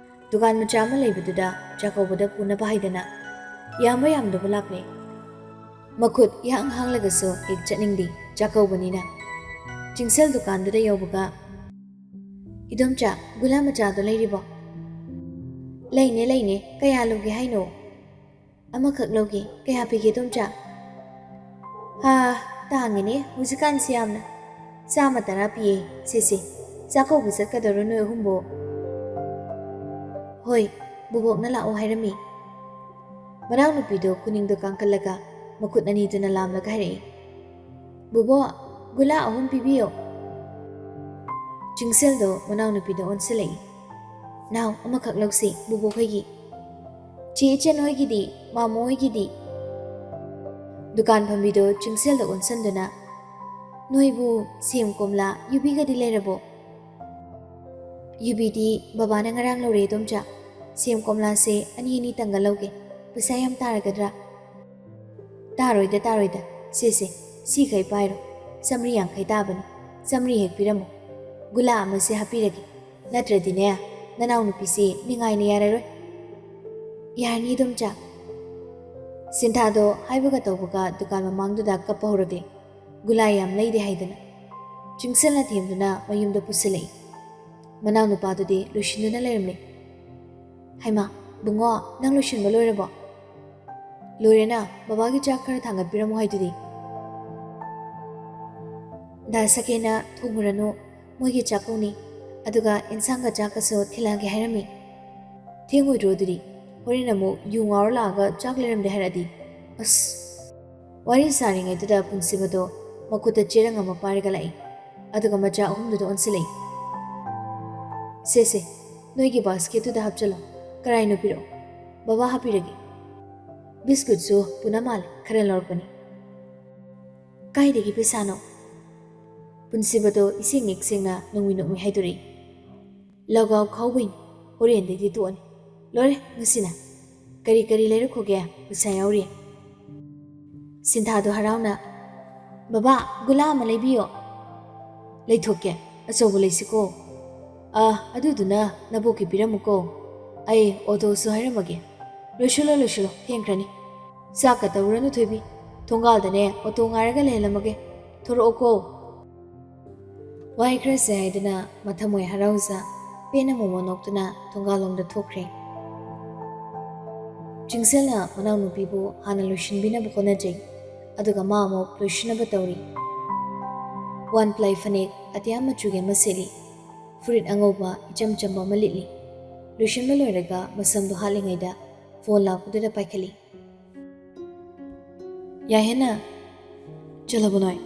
ꯗꯨꯀꯥꯟ ꯃꯆꯥ ꯑꯃ ꯂꯩꯕꯗꯨꯗ ꯆꯥꯛꯀꯧꯕꯗ ꯄꯨꯅꯕ ꯍꯥꯏꯗꯅ ꯌꯥꯝꯕ ꯌꯥꯝꯗꯕ ꯂꯥꯛꯂꯦ꯫ ꯃꯈꯨꯠ ꯏꯍꯥꯡ ꯍꯥꯡꯂꯒꯁꯨ ꯍꯦꯛ ꯆꯠꯅꯤꯡꯗꯦ ꯆꯥꯛꯀꯧꯕꯅꯤꯅ꯫ ꯆꯤꯡꯁꯦꯜ ꯗꯨꯀꯥꯟꯗꯨꯗ ꯌꯧꯕꯒ, "ꯏꯗꯣꯝꯆꯥ, ꯒꯨꯂꯥ ꯃꯆꯥꯗꯣ ꯂꯩꯔꯤꯕꯣ?" "ꯂꯩꯅꯦ, ꯂꯩꯅꯦ, ꯀꯌꯥ ꯂꯧꯒꯦ ꯍꯥꯏꯅꯣ?" "ꯑꯃꯈꯛ ꯂꯧꯒꯦ꯫ ꯀꯌꯥ ꯄꯤꯒꯦ ꯏꯗꯣꯝꯆꯥ?" "ꯍꯥ, ꯇꯥꯡꯉꯤꯅꯦ ꯍꯧꯖꯤꯛꯀꯥꯟꯁꯤ ꯌꯥꯝꯅ꯫ ꯆꯥꯝꯃ ꯇꯔꯥ ꯄꯤꯌꯦ꯫ ꯁꯦ ꯁꯦ, ꯆꯥꯛꯀꯧꯕ ꯆꯠꯀꯗꯧꯔꯣ ꯅꯣꯏ ꯑꯍꯨꯝꯕꯣ?" "ꯍꯣꯏ, ꯕꯨꯕꯣꯛꯅ ꯂꯥꯛꯑꯣ ꯍꯥꯏꯔꯝꯃꯤ꯫" ꯃꯅꯥꯎꯅꯨꯄꯤꯗꯣ ꯈꯨꯅꯤꯡꯗꯣ ꯀꯥꯡꯈꯠꯂꯒ ꯃꯈꯨꯠ ꯑꯅꯤꯗꯨꯅ ꯂꯥꯝꯂꯒ ꯍꯥꯏꯔꯛꯏ, "ꯕꯨꯕꯣꯛ, ꯒꯨꯂꯥ ꯑꯍꯨꯝ ꯄꯤꯕꯤꯌꯣ꯫" ꯆꯤꯡꯁꯦꯜꯗꯣ ꯃꯅꯥꯎꯅꯨꯄꯤꯗ ꯑꯣꯟꯁꯤꯜꯂꯛꯏ, "ꯅꯥꯎ, ꯑꯃꯈꯛ ꯂꯧꯁꯤ ꯕꯨꯕꯣꯛ ꯍꯣꯏꯒꯤ꯫ ꯆꯦ ꯏꯆꯟ ꯍꯣꯏꯒꯤꯗꯤ, ꯃꯥꯃꯣ ꯍꯣꯏꯒꯤꯗꯤ?" ꯗꯨꯀꯥꯟ ꯐꯝꯕꯤꯗꯣ ꯆꯤꯡꯁꯦꯜꯗ ꯑꯣꯟꯁꯤꯟꯗꯨꯅ, "ꯅꯣꯏꯕꯨ ꯁꯦꯝ, ꯀꯣꯝꯂꯥ, ꯌꯨꯕꯤꯒꯗꯤ ꯂꯩꯔꯕꯣ?" "ꯌꯨꯕꯤꯗꯤ ꯕꯕꯥꯅ ꯉꯔꯥꯡ ꯂꯧꯔꯦ ꯏꯗꯣꯝꯆꯥ꯫ ꯁꯦꯝ ꯀꯣꯝꯂꯥꯁꯦ ꯑꯅꯤ ꯑꯅꯤꯇꯪꯒ ꯂꯧꯒꯦ꯫ ꯄꯩꯁꯥ ꯌꯥꯝ ꯇꯥꯔꯒꯗ꯭ꯔꯥ?" "ꯇꯥꯔꯣꯏꯗ, ꯇꯥꯔꯣꯏꯗ꯫ ꯁꯦ ꯁꯦ, ꯁꯤꯈꯩ ꯄꯥꯏꯔꯣ꯫ ꯆꯥꯝꯃꯔꯤ ꯌꯥꯡꯈꯩ ꯇꯥꯕꯅꯤ꯫ ꯆꯥꯝꯃꯔꯤ ꯍꯦꯛ ꯄꯤꯔꯝꯃꯣ꯫ ꯒꯨꯂꯥ ꯑꯃꯁꯦ ꯍꯥꯞꯄꯤꯔꯒꯦ꯫ ꯅꯠꯇ꯭ꯔꯗꯤꯅꯦ, ꯅꯅꯥꯎꯅꯨꯄꯤꯁꯦ ꯅꯤꯡꯉꯥꯏꯅ ꯌꯥꯔꯔꯣꯏ꯫" "ꯌꯥꯔꯅꯤ ꯏꯗꯣꯝꯆꯥ꯫" ꯁꯤꯟꯊꯥꯗꯣ ꯍꯥꯏꯕꯒ ꯇꯧꯕꯒ ꯗꯨꯀꯥꯟ ꯃꯃꯥꯡꯗꯨꯗ ꯀꯞꯄ ꯍꯧꯔꯛꯂꯦ꯫ ꯒꯨꯂꯥ ꯌꯥꯝ ꯂꯩꯗꯦ ꯍꯥꯏꯗꯅ꯫ ꯆꯤꯡꯁꯦꯜꯅ ꯊꯦꯝꯗꯨꯅ ꯃꯌꯨꯝꯗ ꯄꯨꯁꯤꯜꯂꯛꯏ꯫ ꯃꯅꯥꯎꯅꯨꯄꯥꯗꯨꯗꯤ ꯂꯣꯏꯁꯤꯟꯗꯨꯅ ꯂꯩꯔꯝꯂꯦ꯫ "ꯍꯩꯃꯥ, ꯕꯨꯡꯉꯣ, ꯅꯪ ꯂꯣꯏꯁꯤꯟꯕ ꯂꯣꯏꯔꯕꯣ?" "ꯂꯣꯏꯔꯦꯅ, ꯕꯕꯥꯒꯤ ꯆꯥꯛ ꯈꯔ ꯊꯥꯡꯒꯠꯄꯤꯔꯝꯃꯣ ꯍꯥꯏꯗꯨꯗꯤ꯫" ꯗꯥ ꯁꯀꯦꯅ ꯊꯣꯡꯉꯨꯔꯅꯨ, ꯃꯣꯏꯒꯤ ꯆꯥꯛꯀꯧꯅꯤ, ꯑꯗꯨꯒ ꯏꯟꯁꯥꯡꯒ ꯆꯥꯛꯀꯁꯨ ꯊꯤꯜꯂꯛꯑꯒꯦ ꯍꯥꯏꯔꯝꯃꯤ꯫ ꯊꯦꯡꯉꯣꯏꯗ꯭ꯔꯣ ꯑꯗꯨꯗꯤ? ꯍꯣꯔꯦꯟ ꯑꯃꯨꯛ ꯌꯨ ꯉꯥꯎꯔ ꯂꯥꯛꯑꯒ ꯆꯥꯛ ꯂꯩꯔꯝꯗꯦ ꯍꯥꯏꯔꯛꯑꯗꯤ? ꯑꯁ! ꯋꯥꯔꯤ ꯁꯥꯔꯤꯉꯩꯗꯨꯗ ꯄꯨꯟꯁꯤꯕꯗꯣ ꯃꯈꯨꯠꯇ ꯆꯦꯔꯪ ꯑꯃ ꯄꯥꯏꯔꯒ ꯂꯥꯛꯏ, ꯑꯗꯨꯒ ꯃꯆꯥ ꯑꯍꯨꯝꯗꯨꯗ ꯑꯣꯟꯁꯤꯜꯂꯛꯏ꯫ "ꯁꯦ ꯁꯦ, ꯅꯣꯏꯒꯤ ꯕꯥꯁꯀꯦꯠꯇꯨꯗ ꯍꯥꯞꯆꯜꯂꯣ꯫ ꯀꯔꯥꯏꯅꯣ ꯄꯤꯔꯛꯑꯣ, ꯕꯕꯥ ꯍꯥꯞꯄꯤꯔꯒꯦ꯫ ꯕꯤꯁꯀꯨꯠꯁꯨ ꯄꯨꯅ ꯃꯥꯜꯂꯦ, ꯈꯔ ꯂꯧꯔꯛꯄꯅꯤ꯫" "ꯀꯥꯏꯗꯒꯤ ꯄꯩꯁꯥꯅꯣ?" ꯄꯨꯟꯁꯤꯕꯗꯣ ꯏꯁꯦꯡ ꯍꯦꯛ ꯁꯦꯡꯅ ꯅꯣꯡꯃꯤ ꯅꯣꯡꯃꯤ ꯍꯥꯏꯗꯣꯔꯛꯏ꯫ "ꯂꯒꯥꯎ ꯈꯥꯎꯕꯩꯅꯤ, ꯍꯣꯔꯦꯟꯗꯩꯗꯤ ꯇꯣꯛꯑꯅꯤ꯫ ꯂꯣꯏꯔꯦ ꯉꯁꯤꯅ꯫ ꯀꯔꯤ ꯀꯔꯤ ꯂꯩꯔꯛꯈꯣꯒꯦ? ꯄꯩꯁꯥ ꯌꯥꯎꯔꯤ꯫" ꯁꯤꯟꯊꯥꯗꯣ ꯍꯔꯥꯎꯅ, "ꯕꯕꯥ, ꯒꯨꯂꯥ ꯑꯃ ꯂꯩꯕꯤꯌꯣ꯫" "ꯂꯩꯊꯣꯛꯀꯦ, ꯑꯆꯧꯕ ꯂꯩꯁꯤꯀꯣ꯫ ꯑ, ꯑꯗꯨꯗꯨꯅ ꯅꯕꯣꯛꯀꯤ ꯄꯤꯔꯝꯃꯨꯀꯣ꯫ ꯑꯩ ꯑꯣꯇꯣꯁꯨ ꯍꯥꯏꯔꯝꯃꯒꯦ꯫ ꯂꯣꯏꯁꯤꯜꯂꯣ, ꯂꯣꯏꯁꯤꯜꯂꯣ, ꯊꯦꯡꯈ꯭ꯔꯅꯤ꯫ ꯆꯥꯛꯀ ꯇꯧꯔꯨꯔꯅꯨ ꯊꯣꯏꯕꯤ, ꯊꯣꯡꯒꯥꯜꯗꯅꯦ ꯑꯣꯇꯣ ꯉꯥꯏꯔꯒ ꯂꯩꯍꯜꯂꯝꯃꯒꯦ꯫ ꯊꯣꯔꯛꯑꯣꯀꯣ꯫" ꯋꯥꯍꯩ ꯈꯔꯁꯦ ꯍꯥꯏꯗꯨꯅ ꯃꯊꯃꯣꯏ ꯍꯔꯥꯎꯖ ꯄꯦꯟꯅ ꯃꯣꯃꯣꯟ ꯅꯣꯛꯇꯨꯅ ꯊꯣꯡꯒꯥꯜꯂꯣꯝꯗ ꯊꯣꯛꯈ꯭ꯔꯦ꯫ ꯆꯤꯡꯁꯦꯜꯅ ꯃꯅꯥꯎꯅꯨꯄꯤꯕꯨ ꯍꯥꯟꯅ ꯂꯣꯏꯁꯤꯟꯕꯤꯅꯕ ꯍꯣꯠꯅꯖꯩ, ꯑꯗꯨꯒ ꯃꯥ ꯑꯃꯨꯛ ꯂꯣꯏꯁꯤꯟꯅꯕ ꯇꯧꯔꯤ꯫ ꯋꯥꯟ ꯄ꯭ꯂꯥꯏ ꯐꯅꯦꯛ ꯑꯇꯤꯌꯥ ꯃꯆꯨꯒꯤ ꯑꯃ ꯁꯦꯠꯂꯤ, ꯐꯨꯔꯤꯠ ꯑꯉꯧꯕ ꯏꯆꯝ ꯆꯝꯕ ꯑꯃ ꯂꯤꯠꯂꯤ꯫ ꯂꯣꯏꯁꯤꯟꯕ ꯂꯣꯏꯔꯒ ꯃꯁꯝꯗꯣ ꯍꯥꯠꯂꯤꯉꯩꯗ ꯐꯣꯟ ꯂꯥꯛꯄꯗꯨꯗ ꯄꯥꯏꯈꯠꯂꯤ꯫ "ꯌꯥꯏꯍꯦꯟꯅ, ꯆꯠꯂꯕꯣ ꯅꯣꯏ?"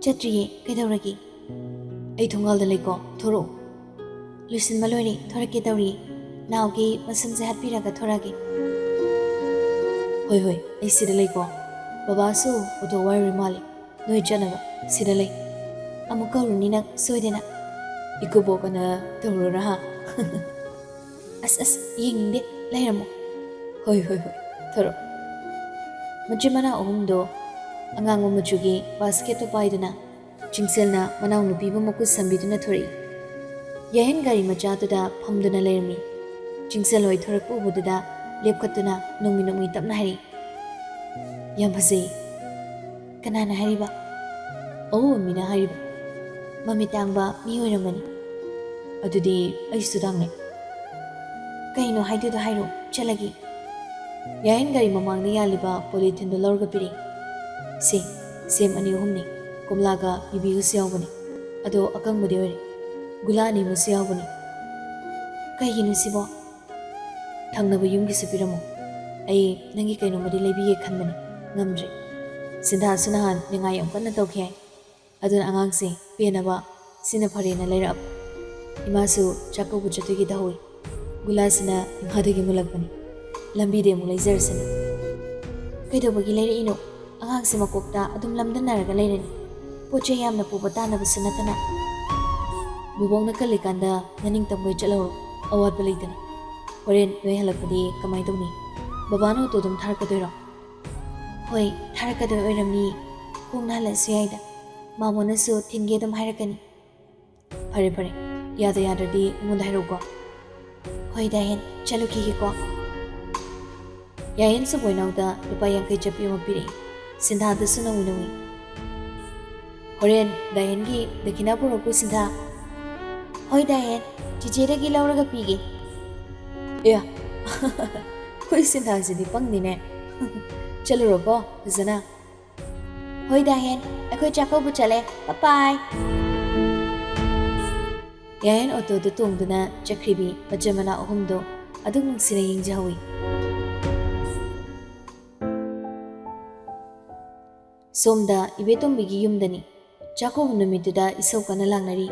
"ꯆꯠꯇ꯭ꯔꯤꯌꯦ, ꯀꯩꯗꯧꯔꯒꯦ?" "ꯑꯩ ꯊꯣꯡꯒꯥꯜꯗ ꯂꯩꯀꯣ, ꯊꯣꯔꯛꯑꯣ꯫" "ꯂꯣꯏꯁꯤꯟꯕ ꯂꯣꯏꯔꯦ, ꯊꯣꯔꯛꯀꯦ ꯇꯧꯔꯤ꯫ ꯅꯥꯎꯒꯤ ꯃꯁꯝꯁꯦ ꯍꯥꯠꯄꯤꯔꯒ ꯊꯣꯔꯛꯑꯒꯦ꯫" "ꯍꯣꯏ, ꯍꯣꯏ, ꯑꯩ ꯁꯤꯗ ꯂꯩꯀꯣ꯫ ꯕꯕꯥꯁꯨ ꯑꯣꯇꯣ ꯋꯥꯏꯔꯨꯔ ꯃꯥꯜꯂꯦ꯫ ꯅꯣꯏ ꯆꯠꯅꯕ ꯁꯤꯗ ꯂꯩ꯫ ꯑꯃꯨꯛ ꯀꯧꯔꯨꯅꯤ ꯅꯪ ꯁꯣꯏꯗꯅ꯫" "ꯏꯀꯨꯕꯣꯛ ꯑꯅ ꯇꯧꯔꯨꯔ ꯍꯥ?" "ꯑꯁ, ꯑꯁ, ꯌꯦꯡꯅꯤꯡꯗꯦ, ꯂꯩꯔꯝꯃꯣ꯫" "ꯍꯣꯏ, ꯍꯣꯏ, ꯍꯣꯏ, ꯊꯣꯔꯛꯑꯣ꯫" ꯃꯆꯤꯟ ꯃꯅꯥꯎ ꯑꯍꯨꯝꯗꯣ ꯑꯉꯥꯡꯕ ꯃꯆꯨꯒꯤ ꯕꯥꯁꯀꯦꯠꯇꯣ ꯄꯥꯏꯗꯨꯅ ꯆꯤꯡꯁꯦꯜꯅ ꯃꯅꯥꯎꯅꯨꯄꯤꯕꯨ ꯃꯈꯨꯠ ꯁꯝꯕꯤꯗꯨꯅ ꯊꯣꯔꯛꯏ꯫ ꯌꯥꯏꯍꯟ ꯒꯥꯔꯤ ꯃꯆꯥꯗꯨꯗ ꯐꯝꯗꯨꯅ ꯂꯩꯔꯝꯃꯤ꯫ ꯆꯤꯡꯁꯦꯜ ꯍꯣꯏ ꯊꯣꯔꯛꯄ ꯎꯕꯗꯨꯗ ꯂꯦꯞꯈꯠꯇꯨꯅ ꯅꯣꯡꯃꯤ ꯅꯣꯡꯃꯤ ꯇꯞꯅ ꯍꯥꯏꯔꯛꯏ꯫ "ꯌꯥꯝ ꯐꯖꯩ꯫" "ꯀꯅꯥꯅ ꯍꯥꯏꯔꯤꯕ?" "ꯑꯎꯕ ꯃꯤꯅ ꯍꯥꯏꯔꯤꯕ꯫ ꯃꯃꯤꯠ ꯇꯥꯡꯕ ꯃꯤ ꯑꯣꯏꯔꯝꯒꯅꯤ꯫" "ꯑꯗꯨꯗꯤ ꯑꯩꯁꯨ ꯇꯥꯡꯅꯩ꯫" "ꯀꯩꯅꯣ ꯍꯥꯏꯗꯣꯏꯗꯣ ꯍꯥꯏꯔꯣ, ꯆꯠꯂꯒꯦ꯫" ꯌꯥꯏꯍꯟ ꯒꯥꯔꯤ ꯃꯃꯥꯡꯗ ꯌꯥꯜꯂꯤꯕ ꯄꯣꯂꯤꯊꯤꯟꯗꯣ ꯂꯧꯔꯒ ꯄꯤꯔꯛꯏ꯫ "ꯁꯦ, ꯁꯦꯝ ꯑꯅꯤ ꯑꯍꯨꯝꯅꯤ, ꯀꯣꯝꯂꯥꯒ ꯌꯨꯕꯤꯒꯁꯨ ꯌꯥꯎꯕꯅꯤ꯫ ꯑꯗꯣ ꯑꯀꯪꯕꯗꯤ ꯑꯣꯏꯔꯦ꯫ ꯒꯨꯂꯥ ꯑꯅꯤꯃꯁꯨ ꯌꯥꯎꯕꯅꯤ꯫ ꯀꯩꯒꯤꯅꯣ ꯁꯤꯕꯣ? ꯊꯪꯅꯕ ꯌꯨꯝꯒꯤꯁꯨ ꯄꯤꯔꯝꯃꯣ꯫ ꯑꯩ ꯅꯪꯒꯤ ꯀꯩꯅꯣꯝꯃꯗꯤ ꯂꯩꯕꯤꯒꯦ ꯈꯟꯕꯅꯤ, ꯉꯝꯗ꯭ꯔꯦ꯫ ꯁꯤꯟꯊꯥꯁꯨ ꯅꯍꯥꯟ ꯅꯤꯡꯉꯥꯏ ꯌꯥꯝ ꯀꯟꯅ ꯇꯧꯈꯤ ꯍꯥꯏ꯫ ꯑꯗꯨꯅ ꯑꯉꯥꯡꯁꯦ ꯄꯦꯟꯅꯕ ꯁꯤꯅ ꯐꯔꯦꯅ ꯂꯩꯔꯛꯑꯕ꯫ ꯏꯃꯥꯁꯨ ꯆꯥꯛꯀꯧꯕ ꯆꯠꯇꯣꯏꯒꯤ ꯇꯧꯍꯧꯏ꯫ ꯒꯨꯂꯥꯁꯤꯅ ꯏꯃꯥꯗꯒꯤ ꯃꯨꯜꯂꯛꯄꯅꯤ꯫ ꯂꯝꯕꯤꯗ ꯑꯃꯨꯛ ꯂꯩꯖꯔꯁꯅꯤ꯫ ꯀꯩꯗꯧꯕꯒꯤ ꯂꯩꯔꯛꯏꯅꯣ? ꯑꯉꯥꯡꯁꯦ ꯃꯀꯣꯛꯇ ꯑꯗꯨꯝ ꯂꯝꯗꯟꯅꯔꯒ ꯂꯩꯔꯅꯤ꯫ ꯄꯣꯠ ꯆꯩ ꯌꯥꯝꯅ ꯄꯨꯕ ꯇꯥꯅꯕꯁꯨ ꯅꯠꯇꯅ꯫ ꯕꯨꯕꯣꯛꯅ ꯀꯜꯂꯤꯀꯥꯟꯗ ꯅꯅꯤꯡ ꯇꯝꯕꯩ ꯆꯠꯍꯧꯔꯣ, ꯑꯋꯥꯠꯄ ꯂꯩꯇꯅ꯫ ꯍꯣꯔꯦꯟ ꯅꯣꯏ ꯍꯜꯂꯛꯄꯗꯤ ꯀꯃꯥꯏꯅ ꯇꯧꯅꯤ? ꯕꯕꯥꯅ ꯑꯣꯇꯣ ꯑꯗꯨꯝ ꯊꯥꯔꯛꯀꯗꯣꯏꯔꯣ? ꯍꯣꯏ, ꯊꯥꯔꯛꯀꯗꯣꯏ ꯑꯣꯏꯔꯝꯅꯤ꯫ ꯈꯣꯡꯅ ꯍꯜꯂꯛꯑꯁꯨ ꯌꯥꯏꯗ꯫ ꯃꯥꯃꯣꯅꯁꯨ ꯊꯤꯟꯒꯦ ꯑꯗꯨꯝ ꯍꯥꯏꯔꯛꯀꯅꯤ꯫ ꯐꯔꯦ ꯐꯔꯦ, ꯌꯥꯗ ꯌꯥꯗ꯭ꯔꯗꯤ ꯑꯩꯉꯣꯟꯗ ꯍꯥꯏꯔꯛꯎꯀꯣ꯫ ꯍꯣꯏ ꯗꯥ ꯍꯦꯟ, ꯆꯠꯂꯨꯈꯤꯒꯦꯀꯣ꯫ ꯌꯥꯍꯦꯟꯁꯨ ꯕꯣꯏꯅꯥꯎꯗ ꯂꯨꯄꯥ ꯌꯥꯡꯈꯩ ꯆꯠꯄꯤ ꯑꯃ ꯄꯤꯔꯛꯏ꯫ ꯁꯤꯟꯊꯥꯗꯁꯨ ꯅꯧꯏ ꯅꯧꯏ꯫ ꯍꯣꯔꯦꯟ ꯗꯥ ꯍꯦꯟꯒꯤ ꯗꯈꯤꯅꯥ ꯄꯨꯔꯛꯎꯀꯣ ꯁꯤꯟꯊꯥ꯫ ꯍꯣꯏ ꯗꯥ ꯍꯦꯟ, ꯆꯤꯆꯦꯗꯒꯤ ꯂꯧꯔꯒ ꯄꯤꯒꯦ꯫ ꯑꯦ, ꯑꯩꯈꯣꯏ ꯁꯤꯟꯊꯥꯁꯤꯗꯤ ꯄꯪꯅꯤꯅꯦ꯫ ꯆꯠꯂꯨꯔꯣꯀꯣ ꯐꯖꯅ꯫ ꯍꯣꯏ ꯗꯥ ꯍꯦꯟ, ꯑꯩꯈꯣꯏ ꯆꯥꯛꯀꯧꯕ ꯆꯠꯂꯦ꯫ ꯕꯥꯏ ꯕꯥꯏ꯫ ꯌꯥꯍꯦꯟ ꯑꯣꯇꯣꯗ ꯇꯣꯡꯗꯨꯅ ꯆꯠꯈ꯭ꯔꯤꯕꯤ ꯃꯆꯤꯟ ꯃꯅꯥꯎ ꯑꯍꯨꯝꯗꯣ ꯑꯗꯨꯛ ꯅꯨꯡꯁꯤꯅ ꯌꯦꯡꯖꯍꯧꯏ꯫ ꯁꯣꯝꯗ ꯏꯕꯦꯇꯣꯝꯕꯤꯒꯤ ꯌꯨꯝꯗꯅꯤ꯫ ꯆꯥꯛꯀꯧꯕ ꯅꯨꯃꯤꯠꯇꯨꯗ ꯏꯁꯧ ꯀꯟꯅ ꯂꯥꯡꯅꯔꯤ꯫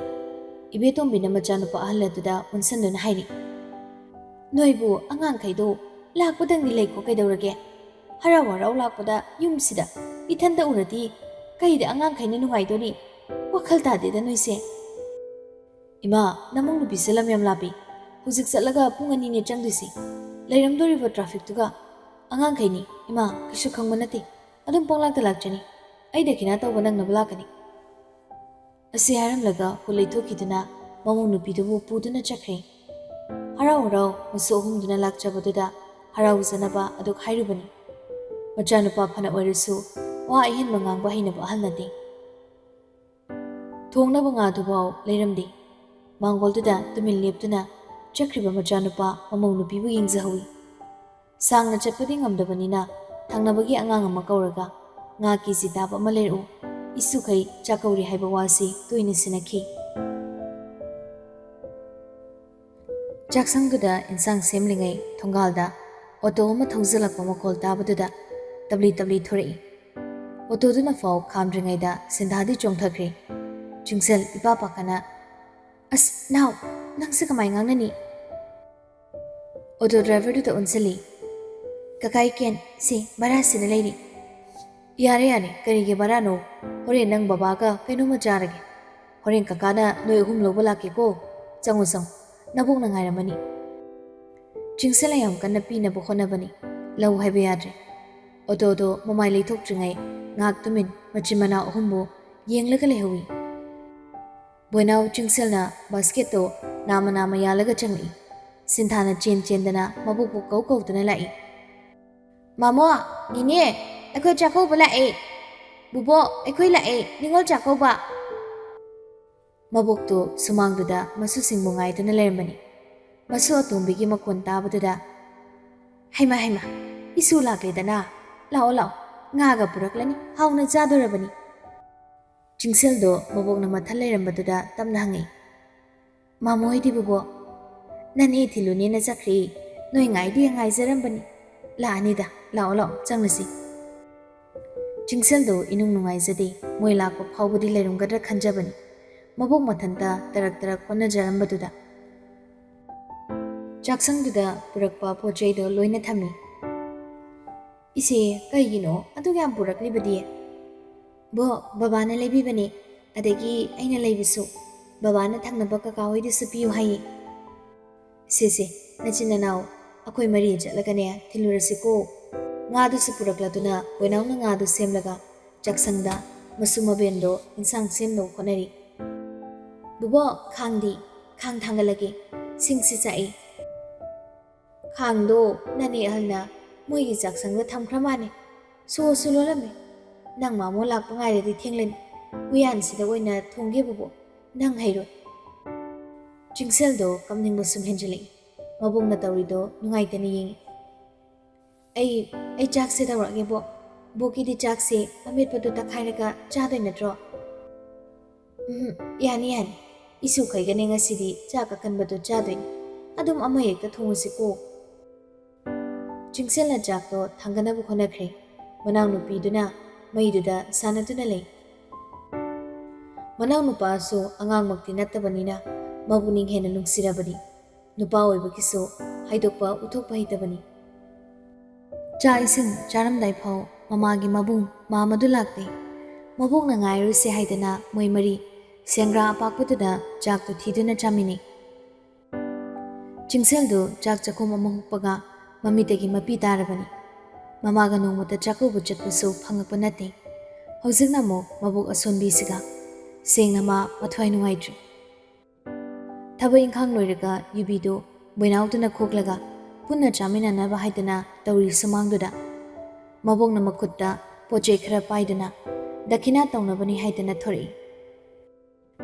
ꯏꯕꯦꯇꯣꯝꯕꯤꯅ ꯃꯆꯥꯅꯨꯄꯥ ꯑꯍꯜ ꯑꯗꯨꯗ ꯑꯣꯟꯁꯤꯟꯗꯨꯅ ꯍꯥꯏꯔꯤ, "ꯅꯣꯏꯕꯨ ꯑꯉꯥꯡꯈꯩꯗꯣ ꯂꯥꯛꯄꯗꯪꯗꯤ ꯂꯩꯀꯣ ꯀꯩꯗꯧꯔꯒꯦ? ꯍꯔꯥꯎ ꯍꯔꯥꯎ ꯂꯥꯛꯄꯗ ꯌꯨꯝꯁꯤꯗ ꯏꯊꯟꯇ ꯎꯔꯗꯤ ꯀꯩꯗ ꯑꯉꯥꯡꯈꯩꯅ ꯅꯨꯡꯉꯥꯏꯗꯣꯔꯤ? ꯋꯥꯈꯜ ꯇꯥꯗꯦꯗ ꯅꯣꯏꯁꯦ꯫" "ꯏꯃꯥ, ꯅꯃꯧ ꯅꯨꯄꯤꯁꯦ ꯂꯝ ꯌꯥꯝ ꯂꯥꯞꯄꯤ꯫ ꯍꯧꯖꯤꯛ ꯆꯠꯂꯒ ꯄꯨꯡ ꯑꯅꯤꯅꯦ ꯆꯪꯗꯣꯏꯁꯦ꯫ ꯂꯩꯔꯝꯗꯣꯔꯤꯕ ꯇ꯭ꯔꯥꯐꯤꯛꯇꯨꯒ꯫ ꯑꯉꯥꯡꯈꯩꯅꯤ, ꯏꯃꯥ, ꯀꯩꯁꯨ ꯈꯪꯕ ꯅꯠꯇꯦ꯫ ꯑꯗꯨꯝ ꯄꯪꯂꯥꯛꯇ ꯂꯥꯛꯆꯅꯤ꯫ ꯑꯩ ꯗꯈꯤꯅꯥ ꯇꯧꯕ ꯅꯪꯅꯕ ꯂꯥꯛꯀꯅꯤ꯫" ꯑꯁꯤ ꯍꯥꯏꯔꯝꯂꯒ ꯄꯣꯠ ꯂꯩꯊꯣꯛꯈꯤꯗꯨꯅ ꯃꯃꯧ ꯅꯨꯄꯤꯗꯨꯕꯨ ꯄꯨꯗꯨꯅ ꯆꯠꯈ꯭ꯔꯦ꯫ ꯍꯔꯥꯎ ꯍꯔꯥꯎ ꯃꯁꯨ ꯑꯍꯨꯝꯗꯨꯅ ꯂꯥꯛꯆꯕꯗꯨꯗ ꯍꯔꯥꯎꯖꯅꯕ ꯑꯗꯨꯛ ꯍꯥꯏꯔꯨꯕꯅꯤ꯫ ꯃꯆꯥꯅꯨꯄꯥ ꯐꯅ ꯑꯣꯏꯔꯁꯨ ꯋꯥ ꯑꯍꯦꯟꯕ ꯉꯥꯡꯕ ꯍꯩꯅꯕ ꯑꯍꯜ ꯅꯠꯇꯦ꯫ ꯊꯣꯡꯅꯕ ꯉꯥꯗꯨꯐꯥꯎ ꯂꯩꯔꯝꯗꯦ꯫ ꯃꯥꯡꯒꯣꯜꯗꯨꯗ ꯇꯨꯃꯤꯟ ꯂꯦꯞꯇꯨꯅ ꯆꯠꯈ꯭ꯔꯤꯕ ꯃꯆꯥꯅꯨꯄꯥ ꯃꯃꯧ ꯅꯨꯄꯤꯕꯨ ꯌꯦꯡꯖꯍꯧꯏ꯫ ꯁꯥꯡꯅ ꯆꯠꯄꯗꯤ ꯉꯝꯗꯕꯅꯤꯅ ꯊꯪꯅꯕꯒꯤ ꯑꯉꯥꯡ ꯑꯃ ꯀꯧꯔꯒ, "ꯉꯥ ꯀꯦꯖꯤ ꯇꯥꯕ ꯑꯃ ꯂꯩꯔꯛꯎ꯫ ꯏꯁꯨꯈꯩ ꯆꯥꯛꯀꯧꯔꯤ ꯍꯥꯏꯕ ꯋꯥꯁꯤ ꯇꯣꯏꯅ ꯁꯤꯟꯅꯈꯤ꯫ ꯆꯥꯛꯁꯪꯗꯨꯗ ꯏꯟꯁꯥꯡ ꯁꯦꯝꯂꯤꯉꯩ ꯊꯣꯡꯒꯥꯜꯗ ꯑꯣꯇꯣ ꯑꯃ ꯊꯧꯖꯤꯜꯂꯛꯄ ꯃꯈꯣꯜ ꯇꯥꯕꯗꯨꯗ ꯇꯞꯂꯤ ꯇꯞꯂꯤ ꯊꯣꯔꯛꯏ꯫ ꯑꯣꯇꯣꯗꯨꯅ ꯐꯥꯎ ꯈꯥꯝꯗ꯭ꯔꯤꯉꯩꯗ ꯁꯤꯟꯊꯥꯗꯤ ꯆꯣꯡꯊꯈ꯭ꯔꯦ꯫ ꯆꯤꯡꯁꯦꯜ ꯏꯄꯥ ꯄꯥꯈꯠꯅ, "ꯑꯁ ꯅꯥꯎ, ꯅꯪꯁꯦ ꯀꯃꯥꯏ ꯉꯥꯡꯅꯅꯤ?" ꯑꯣꯇꯣ ꯗ꯭ꯔꯥꯏꯚꯔꯗꯨꯗ ꯑꯣꯟꯁꯤꯜꯂꯤ꯫ "ꯀꯀꯥ ꯏꯀꯦꯟ, ꯁꯤ ꯚꯔꯥꯁꯤꯗ ꯂꯩꯔꯤ꯫" "ꯌꯥꯔꯦ ꯌꯥꯔꯦ, ꯀꯔꯤꯒꯤ ꯚꯔꯥꯅꯣ? ꯍꯣꯔꯦꯟ ꯅꯪ ꯕꯕꯥꯒ ꯀꯩꯅꯣꯝꯃ ꯆꯥꯔꯒꯦ꯫ ꯍꯣꯔꯦꯟ ꯀꯀꯥꯅ ꯅꯣꯏ ꯑꯍꯨꯝ ꯂꯧꯕ ꯂꯥꯛꯀꯦꯀꯣ꯫ ꯆꯪꯉꯣ ꯆꯪꯉꯣ, ꯅꯕꯣꯛꯅ ꯉꯥꯏꯔꯝꯃꯅꯤ꯫" ꯆꯤꯡꯁꯤꯜꯅ ꯌꯥꯝ ꯀꯟꯅ ꯄꯤꯅꯕ ꯍꯣꯠꯅꯕꯅꯤ, ꯂꯧ ꯍꯥꯏꯕ ꯌꯥꯗ꯭ꯔꯦ꯫ ꯑꯣꯇꯣꯗꯣ ꯃꯃꯥꯏ ꯂꯩꯊꯣꯛꯇ꯭ꯔꯤꯉꯩ ꯉꯥꯏꯍꯥꯛ ꯇꯨꯃꯤꯟ ꯃꯆꯤꯟ ꯃꯅꯥꯎ ꯑꯍꯨꯝꯕꯨ ꯌꯦꯡꯂꯒ ꯂꯩꯍꯧꯏ꯫ ꯕꯣꯏꯅꯥꯎ ꯆꯤꯡꯁꯤꯜꯅ ꯕꯥꯁꯀꯦꯠꯇꯣ ꯅꯥꯝꯃ ꯅꯥꯝꯃ ꯌꯥꯜꯂꯒ ꯆꯪꯂꯛꯏ꯫ ꯁꯤꯟꯊꯥꯅ ꯆꯦꯟ ꯆꯦꯟꯗꯅ ꯃꯕꯣꯛꯄꯨ ꯀꯧ ꯀꯧꯗꯨꯅ ꯂꯥꯛꯏ꯫ "ꯃꯥꯃꯣ, ꯅꯦꯅꯦ, ꯑꯩꯈꯣꯏ ꯆꯥꯛꯀꯧꯕ ꯂꯥꯛꯑꯦ꯫ ꯕꯨꯕꯣꯛ, ꯑꯩꯈꯣꯏ ꯂꯥꯛꯑꯦ, ꯅꯤꯉꯣꯜ ꯆꯥꯛꯀꯧꯕ꯫" ꯃꯕꯣꯛꯇꯨ ꯁꯨꯃꯥꯡꯗꯨꯗ ꯃꯁꯨꯁꯤꯡꯕꯨ ꯉꯥꯏꯗꯨꯅ ꯂꯩꯔꯝꯕꯅꯤ꯫ ꯃꯁꯨ ꯑꯇꯣꯝꯕꯤꯒꯤ ꯃꯈꯣꯟ ꯇꯥꯕꯗꯨꯗ, "ꯍꯩꯃꯥ ꯍꯩꯃꯥ, ꯏꯁꯨ ꯂꯥꯛꯂꯦꯗꯅ꯫ ꯂꯥꯛꯑꯣ ꯂꯥꯛꯑꯣ, ꯉꯥꯒ ꯄꯨꯔꯛꯂꯅꯤ, ꯍꯥꯎꯅ ꯆꯥꯗꯣꯔꯕꯅꯤ꯫" ꯆꯤꯡꯁꯤꯜꯗꯣ ꯃꯕꯣꯛꯅ ꯃꯊꯜ ꯂꯩꯔꯝꯕꯗꯨꯗ ꯇꯞꯅ ꯍꯪꯉꯛꯏ꯫ "ꯃꯥꯃꯣ ꯍꯣꯏꯗꯤ ꯕꯨꯕꯣꯛ?" "ꯅꯅꯦ ꯊꯤꯜꯂꯨꯅꯦꯅ ꯆꯠꯈ꯭ꯔꯦ꯫ ꯅꯣꯏ ꯉꯥꯏꯗꯤ ꯉꯥꯏꯖꯔꯝꯕꯅꯤ꯫ ꯂꯥꯛꯑꯅꯤꯗ, ꯂꯥꯛꯑꯣ ꯂꯥꯛꯑꯣ, ꯆꯪꯂꯁꯤ꯫" ꯆꯤꯡꯁꯤꯜꯗꯣ ꯏꯅꯨꯡ ꯅꯨꯡꯉꯥꯏꯖꯗꯦ꯫ ꯃꯣꯏ ꯂꯥꯛꯄ ꯐꯥꯎꯕꯗꯤ ꯂꯩꯔꯝꯒꯗ꯭ꯔꯥ ꯈꯟꯖꯕꯅꯤ꯫ ꯃꯕꯣꯛ ꯃꯊꯟꯇ ꯇꯔꯛ ꯇꯔꯛ ꯍꯣꯠꯅꯖꯔꯝꯕꯗꯨꯗ꯫ ꯆꯥꯛꯁꯪꯗꯨꯗ ꯄꯨꯔꯛꯄ ꯄꯣꯠ ꯆꯩꯗꯣ ꯂꯣꯏꯅ ꯊꯝꯃꯤ꯫ "ꯏꯆꯦ, ꯀꯩꯒꯤꯅꯣ ꯑꯗꯨꯛ ꯌꯥꯝ ꯄꯨꯔꯛꯂꯤꯕꯗꯤ?" "ꯕꯣ, ꯕꯕꯥꯅ ꯂꯩꯕꯤꯕꯅꯦ꯫ ꯑꯗꯒꯤ ꯑꯩꯅ ꯂꯩꯕꯁꯨ ꯕꯕꯥꯅ ꯊꯪꯅꯕ ꯀꯀꯥ ꯍꯣꯏꯗꯁꯨ ꯄꯤꯌꯨ ꯍꯥꯏꯌꯦ꯫" "ꯁꯦ ꯁꯦ, ꯅꯆꯤꯟ ꯅꯅꯥꯎ ꯑꯩꯈꯣꯏ ꯃꯔꯤ ꯆꯠꯂꯒꯅꯦ ꯊꯤꯜꯂꯨꯔꯁꯤꯀꯣ꯫" ꯉꯥꯗꯨꯁꯨ ꯄꯨꯔꯛꯂꯗꯨꯅ ꯕꯣꯏꯅꯥꯎꯅ ꯉꯥꯗꯨ ꯁꯦꯝꯂꯒ ꯆꯥꯛꯁꯪꯗ ꯃꯁꯨ ꯃꯕꯦꯟꯗꯣ ꯏꯟꯁꯥꯡ ꯁꯦꯝꯅꯕ ꯍꯣꯠꯅꯔꯤ꯫ "ꯕꯨꯕꯣ, ꯈꯥꯡꯗꯤ? ꯈꯥꯡ ꯊꯥꯡꯒꯠꯂꯒꯦ꯫ ꯁꯤꯡꯁꯤ ꯆꯥꯛꯏ꯫" "ꯈꯥꯡꯗꯣ ꯅꯅꯦ ꯑꯍꯜꯅ ꯃꯣꯏꯒꯤ ꯆꯥꯛꯁꯪꯗ ꯊꯝꯈ꯭ꯔ ꯃꯥꯜꯂꯦ꯫ ꯁꯣꯁꯨ ꯂꯣꯜꯂꯝꯃꯦ꯫ ꯅꯪ ꯃꯥꯃꯣ ꯂꯥꯛꯄ ꯉꯥꯏꯔꯗꯤ ꯊꯦꯡꯂꯅꯤ꯫ ꯎꯌꯥꯟꯁꯤꯗ ꯑꯣꯏꯅ ꯊꯣꯡꯒꯦ ꯕꯨꯕꯣ, ꯅꯪ ꯍꯩꯔꯣꯏ꯫" ꯆꯤꯡꯁꯦꯜꯗꯣ ꯀꯞꯅꯤꯡꯕ ꯁꯨꯝ ꯍꯦꯟꯖꯤꯜꯂꯛꯏ꯫ ꯃꯕꯣꯛꯅ ꯇꯧꯔꯤꯗꯣ ꯅꯨꯡꯉꯥꯏꯇꯅ ꯌꯦꯡꯉꯤ꯫ "ꯑꯩ, ꯑꯩ ꯆꯥꯛꯁꯦ ꯇꯧꯔꯛꯑꯒꯦꯕꯣ꯫ "ꯕꯣꯛꯀꯤꯗꯤ ꯆꯥꯛꯁꯦ ꯑꯃꯦꯠꯄꯗꯨ ꯇꯛꯈꯥꯏꯔꯒ ꯆꯥꯗꯣꯏ ꯅꯠꯇ꯭ꯔꯣ?" "ꯎꯝ, ꯌꯥꯅꯤ, ꯌꯥꯅꯤ꯫ ꯏꯁꯨ ꯈꯩꯒꯅꯦ ꯉꯁꯤꯗꯤ ꯆꯥꯛ ꯑꯀꯟꯕꯗꯨ ꯆꯥꯗꯣꯏꯅꯤ꯫ ꯑꯗꯨꯝ ꯑꯃ ꯍꯦꯛꯇ ꯊꯣꯡꯉꯁꯤꯀꯣ꯫" ꯆꯤꯡꯁꯦꯜꯅ ꯆꯥꯛꯇꯣ ꯊꯥꯡꯒꯠꯅꯕ ꯍꯣꯠꯅꯈ꯭ꯔꯦ꯫ ꯃꯅꯥꯎꯅꯨꯄꯤꯗꯨꯅ ꯃꯩꯗꯨꯗ ꯁꯥꯟꯅꯗꯨꯅ ꯂꯩ꯫ ꯃꯅꯥꯎꯅꯨꯄꯥꯁꯨ ꯑꯉꯥꯡꯃꯛꯇꯤ ꯅꯠꯇꯕꯅꯤꯅ ꯃꯄꯨꯛꯅꯤꯡ ꯍꯦꯟꯅ ꯅꯨꯡꯁꯤꯔꯕꯅꯤ꯫ ꯅꯨꯄꯥ ꯑꯣꯏꯕꯒꯤꯁꯨ ꯍꯥꯏꯗꯣꯛꯄ ꯎꯠꯊꯣꯛꯄ ꯍꯩꯇꯕꯅꯤ꯫ ꯆꯥꯛ ꯏꯁꯤꯡ ꯆꯥꯔꯝꯗꯥꯏ ꯐꯥꯎ ꯃꯃꯥꯒꯤ ꯃꯕꯨꯡ ꯃꯥꯝꯃꯗꯨ ꯂꯥꯛꯇꯦ꯫ ꯃꯕꯣꯛꯅ ꯉꯥꯏꯔꯨꯁꯦ ꯍꯥꯏꯗꯅ ꯃꯣꯏ ꯃꯔꯤ ꯁꯦꯡꯒ꯭ꯔꯥ ꯑꯄꯥꯛꯄꯗꯨꯗ ꯆꯥꯛꯇꯨ ꯊꯤꯗꯨꯅ ꯆꯥꯃꯤꯟꯅꯩ꯫ ꯆꯤꯡꯁꯦꯜꯗꯨ ꯆꯥꯛ ꯆꯥꯛꯈꯨꯝ ꯑꯃ ꯍꯨꯛꯄꯒ ꯃꯃꯤꯠꯇꯒꯤ ꯃꯄꯤ ꯇꯥꯔꯕꯅꯤ꯫ ꯃꯃꯥꯒ ꯅꯣꯡꯃꯇ ꯆꯥꯛꯀꯧꯕ ꯆꯠꯄꯁꯨ ꯐꯪꯉꯛꯄ ꯅꯠꯇꯦ꯫ ꯍꯧꯖꯤꯛꯅ ꯑꯃꯨꯛ ꯃꯕꯣꯛ ꯑꯁꯣꯟꯕꯤꯁꯤꯒ꯫ ꯁꯦꯡꯅ ꯃꯥ ꯃꯊ꯭ꯋꯥꯏ ꯅꯨꯡꯉꯥꯏꯇ꯭ꯔꯤ꯫ ꯊꯕꯛ ꯏꯪꯈꯥꯡ ꯂꯣꯏꯔꯒ ꯌꯨꯕꯤꯗꯨ ꯕꯣꯏꯅꯥꯎꯗꯨꯅ ꯈꯣꯛꯂꯒ ꯄꯨꯟꯅ ꯆꯥꯃꯤꯟꯅꯅꯕ ꯍꯥꯏꯗꯅ ꯇꯧꯔꯤ ꯁꯨꯃꯥꯡꯗꯨꯗ꯫ ꯃꯕꯣꯛꯅ ꯃꯈꯨꯠꯇ ꯄꯣꯠ ꯆꯩ ꯈꯔ ꯄꯥꯏꯗꯨꯅ ꯗꯈꯤꯅꯥ ꯇꯧꯅꯕꯅꯤ ꯍꯥꯏꯗꯅ ꯊꯣꯔꯛꯏ꯫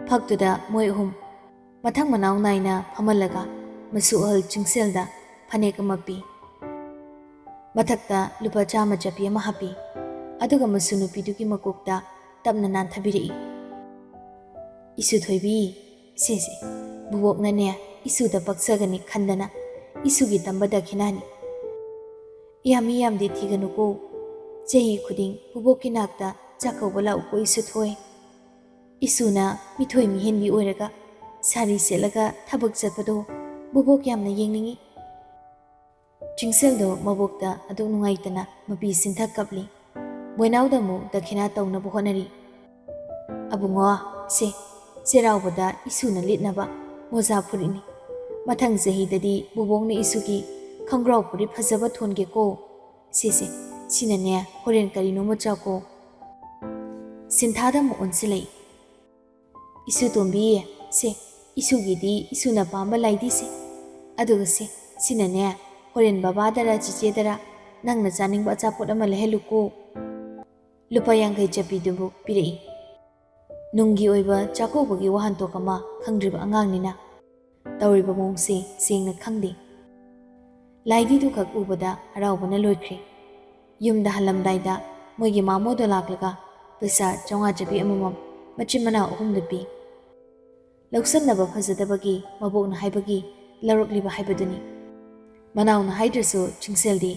ꯐꯛꯇꯨꯗ ꯃꯣꯏ ꯑꯍꯨꯝ ꯃꯊꯪ ꯃꯅꯥꯎ ꯅꯥꯏꯅ ꯐꯝꯍꯜꯂꯒ ꯃꯁꯨ ꯑꯍꯜ ꯆꯤꯡꯁꯦꯜꯗ ꯐꯅꯦꯛ ꯑꯃ ꯄꯤ꯫ ꯃꯊꯛꯇ ꯂꯨꯄꯥ ꯆꯥꯝꯃ ꯆꯠꯄꯤ ꯑꯃ ꯍꯥꯞꯄꯤ꯫ ꯑꯗꯨꯒ ꯃꯁꯨ ꯅꯨꯄꯤꯗꯨꯒꯤ ꯃꯀꯣꯛꯇ ꯇꯞꯅ ꯅꯥꯟꯊꯕꯤꯔꯛꯏ꯫ "ꯏꯁꯨ ꯊꯣꯏꯕꯤ, ꯁꯦꯁꯦ, ꯕꯨꯕꯣꯛꯅꯅꯦ ꯏꯁꯨꯗ ꯄꯛꯆꯒꯅꯤ ꯈꯟꯗꯅ ꯏꯁꯨꯒꯤ ꯇꯝꯕ ꯗꯈꯤꯅꯥꯅꯤ꯫ ꯌꯥꯝꯃꯤ ꯌꯥꯝꯗꯦ ꯊꯤꯒꯅꯨꯀꯣ꯫ ꯆꯍꯤ ꯈꯨꯗꯤꯡ ꯕꯨꯕꯣꯛꯀꯤ ꯅꯥꯛꯇ ꯆꯥꯛꯀꯧꯕ ꯂꯥꯛꯎꯀꯣ ꯏꯁꯨ ꯊꯣꯏ꯫ ꯏꯁꯨꯅ ꯃꯤꯊꯣꯏ ꯃꯤꯍꯦꯟꯕꯤ ꯑꯣꯏꯔꯒ ꯁꯥꯔꯤ ꯁꯦꯠꯂꯒ ꯊꯕꯛ ꯆꯠꯄꯗꯣ ꯕꯨꯕꯣꯛ ꯌꯥꯝꯅ ꯌꯦꯡꯅꯤꯡꯏ꯫" ꯆꯤꯡꯁꯦꯜꯗꯣ ꯃꯕꯣꯛꯇ ꯑꯗꯨꯛ ꯅꯨꯡꯉꯥꯏꯇꯅ ꯃꯄꯤ ꯁꯤꯟꯊ ꯀꯞꯂꯤ꯫ ꯕꯣꯏꯅꯥꯎꯗ ꯑꯃꯨꯛ ꯗꯈꯤꯅꯥ ꯇꯧꯅꯕ ꯍꯣꯠꯅꯔꯤ꯫ "ꯑꯕꯨꯡꯉꯣ, ꯁꯦ, ꯆꯩꯔꯥꯎꯕꯗ ꯏꯁꯨꯅ ꯂꯤꯠꯅꯕ ꯃꯣꯖꯥ ꯐꯨꯔꯤꯠꯅꯤ꯫ ꯃꯊꯪ ꯆꯍꯤꯗꯗꯤ ꯕꯨꯕꯣꯛꯅ ꯏꯁꯨꯒꯤ ꯈꯣꯡꯒ꯭ꯔꯥꯎ ꯐꯨꯔꯤꯠ ꯐꯖꯕ ꯊꯣꯟꯒꯦꯀꯣ꯫ ꯁꯦꯁꯦ, ꯁꯤꯅꯅꯦ ꯍꯣꯔꯦꯟ ꯀꯔꯤꯅꯣꯃ ꯆꯥꯎꯀꯣ꯫" ꯁꯤꯟꯊꯥꯗ ꯑꯃꯨꯛ ꯑꯣꯟꯁꯤꯜꯂꯛꯏ꯫ "ꯏꯁꯨ ꯇꯣꯝꯕꯤ, ꯁꯦ, ꯏꯁꯨꯒꯤꯗꯤ ꯏꯁꯨꯅ ꯄꯥꯝꯕ ꯂꯥꯏꯗꯤꯁꯦ꯫ ꯑꯗꯨꯒ ꯁꯦ, ꯁꯤꯅꯅꯦ ꯍꯣꯔꯦꯟ ꯕꯕꯥꯗꯔ ꯆꯤꯆꯦꯗꯔ ꯅꯪꯅ ꯆꯥꯅꯤꯡꯕ ꯑꯆꯥꯄꯣꯠ ꯑꯃ ꯂꯩꯍꯜꯂꯨꯀꯣ꯫" ꯂꯨꯄꯥ ꯌꯥꯡꯈꯩ ꯆꯠꯄꯤꯗꯨꯕꯨ ꯄꯤꯔꯛꯏ꯫ ꯅꯨꯡꯒꯤ ꯑꯣꯏꯕ ꯆꯥꯛꯀꯧꯕꯒꯤ ꯋꯥꯍꯟꯊꯣꯛ ꯑꯃ ꯈꯪꯗ꯭ꯔꯤꯕ ꯑꯉꯥꯡꯅꯤꯅ ꯇꯧꯔꯤꯕ ꯃꯑꯣꯡꯁꯦ ꯁꯦꯡꯅ ꯈꯪꯗꯦ꯫ ꯂꯥꯏꯗꯤꯗꯨꯈꯛ ꯎꯕꯗ ꯍꯔꯥꯎꯕꯅ ꯂꯣꯏꯈ꯭ꯔꯦ꯫ ꯌꯨꯝꯗ ꯍꯜꯂꯝꯗꯥꯏꯗ ꯃꯣꯏꯒꯤ ꯃꯥꯃꯣꯗꯣ ꯂꯥꯛꯂꯒ ꯄꯩꯁꯥ ꯆꯥꯝꯃꯉꯥ ꯆꯄꯤ ꯑꯃꯃꯝ ꯃꯆꯤꯟ ꯃꯅꯥꯎ ꯑꯍꯨꯝꯗ ꯄꯤ꯫ ꯂꯧꯁꯟꯅꯕ ꯐꯖꯗꯕꯒꯤ ꯃꯕꯣꯛꯅ ꯍꯥꯏꯕꯒꯤ ꯂꯧꯔꯛꯂꯤꯕ ꯍꯥꯏꯕꯗꯨꯅꯤ꯫ ꯃꯅꯥꯎꯅ ꯍꯥꯏꯗ꯭ꯔꯁꯨ ꯆꯤꯡꯁꯦꯜꯗꯤ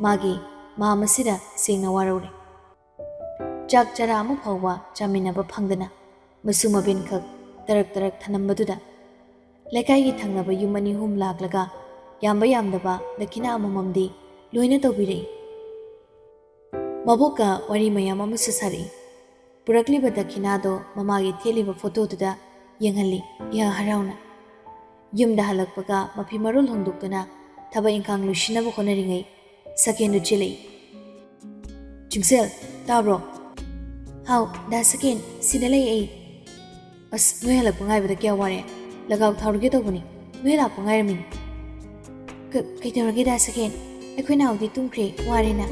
ꯃꯥꯒꯤ ꯃꯥꯝ ꯑꯁꯤꯗ ꯁꯦꯡꯅ ꯋꯥꯔꯧꯔꯦ꯫ ꯆꯥꯛ ꯆꯔꯥ ꯑꯃ ꯐꯥꯎꯕ ꯆꯥꯃꯤꯟꯅꯕ ꯐꯪꯗꯅ ꯃꯁꯨ ꯃꯕꯦꯟꯈꯛ ꯇꯔꯛ ꯇꯔꯛ ꯊꯅꯝꯕꯗꯨꯗ ꯂꯩꯀꯥꯏꯒꯤ ꯊꯪꯅꯕ ꯌꯨꯝ ꯑꯅꯤ ꯑꯍꯨꯝ ꯂꯥꯛꯂꯒ ꯌꯥꯝꯕ ꯌꯥꯝꯗꯕ ꯗꯈꯤꯅꯥ ꯑꯃꯃꯝꯗꯤ ꯂꯣꯏꯅ ꯇꯧꯕꯤꯔꯛꯏ꯫ ꯃꯕꯣꯛꯀ ꯋꯥꯔꯤ ꯃꯌꯥꯝ ꯑꯃꯁꯨ ꯁꯥꯔꯛꯏ꯫ ꯄꯨꯔꯛꯂꯤꯕ ꯗꯈꯤꯅꯥꯗꯣ ꯃꯃꯥꯒꯤ ꯊꯦꯠꯂꯤꯕ ꯐꯣꯇꯣꯗꯨꯗ ꯌꯦꯡꯍꯜꯂꯤ ꯏꯍꯥ ꯍꯔꯥꯎꯅ꯫ ꯌꯨꯝꯗ ꯍꯜꯂꯛꯄꯒ ꯃꯐꯤ ꯃꯔꯣꯜ ꯍꯣꯡꯗꯣꯛꯇꯨꯅ ꯊꯕꯛ ꯏꯪꯈꯥꯡ ꯂꯣꯏꯁꯤꯟꯅꯕ ꯍꯣꯠꯅꯔꯤꯉꯩ ꯁꯀꯦꯟꯗꯨ ꯆꯦꯜꯂꯛꯏ꯫ "ꯆꯤꯡꯁꯦꯜ, ꯇꯥꯕ꯭ꯔꯣ?" "ꯍꯥꯎ, ꯗꯥ ꯁꯀꯦꯟ, ꯁꯤꯗ ꯂꯩ ꯑꯩ꯫" "ꯑꯁ, ꯅꯣꯏ ꯍꯜꯂꯛꯄ ꯉꯥꯏꯕꯗ ꯀꯌꯥ ꯋꯥꯔꯦ꯫ ꯂꯒꯥꯎ ꯊꯥꯎꯔꯨꯒꯦ ꯇꯧꯕꯅꯤ꯫ ꯅꯣꯏ ꯂꯥꯛꯄ ꯉꯥꯏꯔꯝꯃꯤꯅꯤ꯫" "ꯀ-, ꯀꯩꯗꯧꯔꯒꯦ ꯗꯥ ꯁꯀꯦꯟ? ꯑꯩꯈꯣꯏ ꯅꯥꯎꯗꯤ ꯇꯨꯝꯈ꯭ꯔꯦ, ꯋꯥꯔꯦꯅ꯫"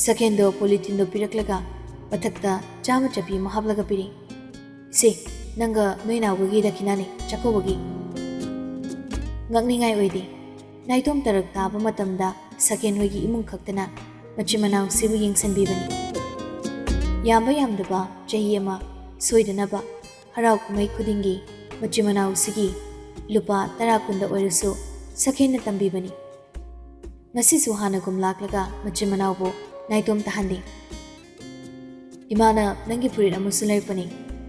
ꯁꯀꯦꯟꯗꯣ ꯄꯣꯂꯤꯊꯤꯟꯗꯣ ꯄꯤꯔꯛꯂꯒ ꯃꯊꯛꯇ ꯆꯥꯝꯃ ꯆꯄꯤ ꯑꯃ ꯍꯥꯞꯂꯒ ꯄꯤꯔꯛꯏ꯫ "ꯁꯦ, ꯅꯪꯒ ꯅꯣꯏ ꯅꯥꯎꯒꯒꯤ ꯗꯈꯤꯅꯥꯅꯦ, ꯆꯥꯛꯀꯧꯕꯒꯤ꯫" ꯉꯛꯅꯤꯡꯉꯥꯏ ꯑꯣꯏꯗꯦ꯫ ꯅꯥꯏꯇꯣꯝ ꯇꯔꯛ ꯇꯥꯕ ꯃꯇꯝꯗ ꯁꯀꯦꯟ ꯍꯣꯏꯒꯤ ꯏꯃꯨꯡ ꯈꯛꯇꯅ ꯃꯆꯤꯟ ꯃꯅꯥꯎꯁꯤꯕꯨ ꯌꯦꯡꯁꯤꯟꯕꯤꯕꯅꯤ꯫ ꯌꯥꯝꯕ ꯌꯥꯝꯗꯕ ꯆꯍꯤ ꯑꯃ ꯁꯣꯏꯗꯅꯕ ꯍꯔꯥꯎ ꯀꯨꯝꯍꯩ ꯈꯨꯗꯤꯡꯒꯤ ꯃꯆꯤꯟ ꯃꯅꯥꯎꯁꯤꯒꯤ ꯂꯨꯄꯥ ꯇꯔꯥ ꯀꯨꯟꯗ ꯑꯣꯏꯔꯁꯨ ꯁꯀꯦꯟꯅ ꯇꯝꯕꯤꯕꯅꯤ꯫ ꯉꯁꯤꯁꯨ ꯍꯥꯟꯅꯒꯨꯝ ꯂꯥꯛꯂꯒ ꯃꯆꯤꯟ ꯃꯅꯥꯎꯕꯨ ꯅꯥꯏꯇꯣꯝ ꯇꯥꯍꯟꯂꯤ꯫ "ꯏꯃꯥꯅ ꯅꯪꯒꯤ ꯐꯨꯔꯤꯠ ꯑꯃꯁꯨ ꯂꯩꯔꯛꯄꯅꯤ꯫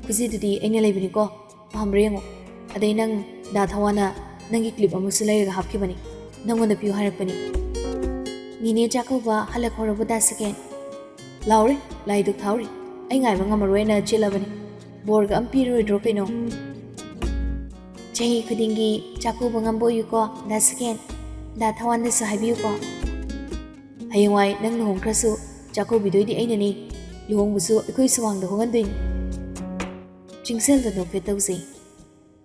ꯈꯨꯖꯤꯗꯨꯗꯤ ꯑꯩꯅ ꯂꯩꯕꯅꯤꯀꯣ꯫ ꯄꯥꯝꯕ꯭ꯔꯥ ꯌꯦꯡꯉꯣ꯫ ꯑꯗꯩ ꯅꯪ ꯗꯥ ꯊꯋꯥꯟꯅ ꯅꯪꯒꯤ clip ꯑꯃꯁꯨ ꯂꯩꯔꯒ ꯍꯥꯞꯈꯤꯕꯅꯤ꯫ ꯅꯪꯉꯣꯟꯗ ꯄꯤꯌꯨ ꯍꯥꯏꯔꯛꯄꯅꯤ꯫" "ꯅꯦꯅꯦ ꯆꯥꯛꯀꯧꯕ ꯍꯜꯂꯛꯍꯧꯔꯕꯣ ꯗꯥ ꯁꯀꯦꯟ?" "ꯂꯥꯎꯔꯤ, ꯂꯥꯏ ꯙꯨꯛ ꯊꯥꯎꯔꯤ꯫ ꯑꯩ ꯉꯥꯏꯕ ꯉꯝꯃꯔꯣꯏꯅ ꯆꯦꯜꯂꯕꯅꯤ꯫ ꯕꯣꯔꯒ ꯑꯝ ꯄꯤꯔꯔꯣꯏꯗ꯭ꯔꯣ ꯀꯩꯅꯣ?" "ꯆꯍꯤ ꯈꯨꯗꯤꯡꯒꯤ ꯆꯥꯛꯀꯧꯕ ꯉꯝꯕ ꯑꯣꯏꯌꯨꯀꯣ ꯗꯥ ꯁꯀꯦꯟ꯫ ꯗꯥ ꯊꯋꯥꯟꯗꯁꯨ ꯍꯥꯏꯕꯤꯌꯨꯀꯣ꯫ ꯍꯌꯦꯡꯋꯥꯏ ꯅꯪ ꯂꯨꯍꯣꯡꯈ꯭ꯔꯁꯨ ꯆꯥꯛꯀꯧꯕꯤꯗꯣꯏꯗꯤ ꯑꯩꯅꯅꯤ꯫ ꯂꯨꯍꯣꯡꯕꯁꯨ ꯑꯩꯈꯣꯏ ꯁꯨꯃꯥꯡꯗ ꯍꯣꯡꯍꯟꯗꯣꯏꯅꯤ꯫" ꯆꯤꯡꯁꯦꯜꯗ ꯅꯣꯛꯐꯦꯠ ꯇꯧꯖꯩ꯫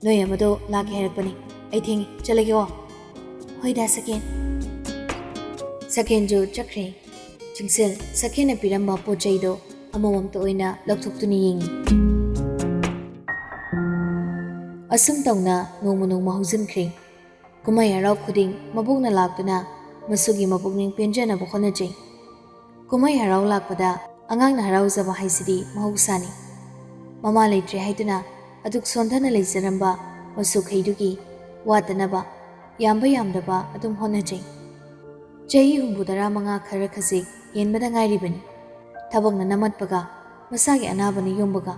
"ꯅꯣꯏ ꯑꯃꯗꯣ ꯂꯥꯛꯀꯦ ꯍꯥꯏꯔꯛꯄꯅꯤ꯫ ꯑꯩ ꯊꯦꯡꯉꯦ, ꯆꯠꯂꯒꯦꯀꯣ꯫" "ꯍꯣꯏ ꯗꯥ ꯁꯀꯦꯟ꯫" ꯁꯀꯦꯟꯁꯨ ꯆꯠꯈ꯭ꯔꯦ꯫ ꯆꯤꯡꯁꯦꯜ ꯁꯀꯦꯟꯅ ꯄꯤꯔꯝꯕ ꯄꯣꯠ ꯆꯩꯗꯣ ꯑꯃꯃꯝꯇ ꯑꯣꯏꯅ ꯂꯧꯊꯣꯛꯇꯨꯅ ꯌꯦꯡꯉꯤ꯫ ꯑꯁꯨꯝ ꯇꯧꯅ ꯅꯣꯡꯃ ꯅꯣꯡꯃ ꯍꯧꯖꯤꯟꯈ꯭ꯔꯦ꯫ ꯀꯨꯝꯍꯩ ꯍꯔꯥꯎ ꯈꯨꯗꯤꯡ ꯃꯕꯣꯛꯅ ꯂꯥꯛꯇꯨꯅ ꯃꯁꯨꯒꯤ ꯃꯄꯨꯛꯅꯤꯡ ꯄꯦꯟꯖꯅꯕ ꯍꯣꯠꯅꯖꯩ꯫ ꯀꯨꯝꯍꯩ ꯍꯔꯥꯎ ꯂꯥꯛꯄꯗ ꯑꯉꯥꯡꯅ ꯍꯔꯥꯎꯖꯕ ꯍꯥꯏꯁꯤꯗꯤ ꯃꯍꯧꯁꯥꯅꯤ꯫ ꯃꯃꯥ ꯂꯩꯇ꯭ꯔꯦ ꯍꯥꯏꯗꯨꯅ ꯑꯗꯨꯛ ꯁꯣꯟꯊꯅ ꯂꯩꯖꯔꯝꯕ ꯃꯆꯨꯈꯩꯗꯨꯒꯤ ꯋꯥꯠꯇꯅꯕ ꯌꯥꯝꯕ ꯌꯥꯝꯗꯕ ꯑꯗꯨꯝ ꯍꯣꯠꯅꯖꯩ꯫ ꯆꯍꯤ ꯍꯨꯝꯐꯨ ꯇꯔꯥ ꯃꯉꯥ ꯈꯔ ꯈꯖꯤꯛ ꯍꯦꯟꯕꯗ ꯉꯥꯏꯔꯤꯕꯅꯤ꯫ ꯊꯕꯛꯅ ꯅꯝꯃꯠꯄꯒ, ꯃꯁꯥꯒꯤ ꯑꯅꯥꯕꯅ ꯌꯣꯝꯕꯒ,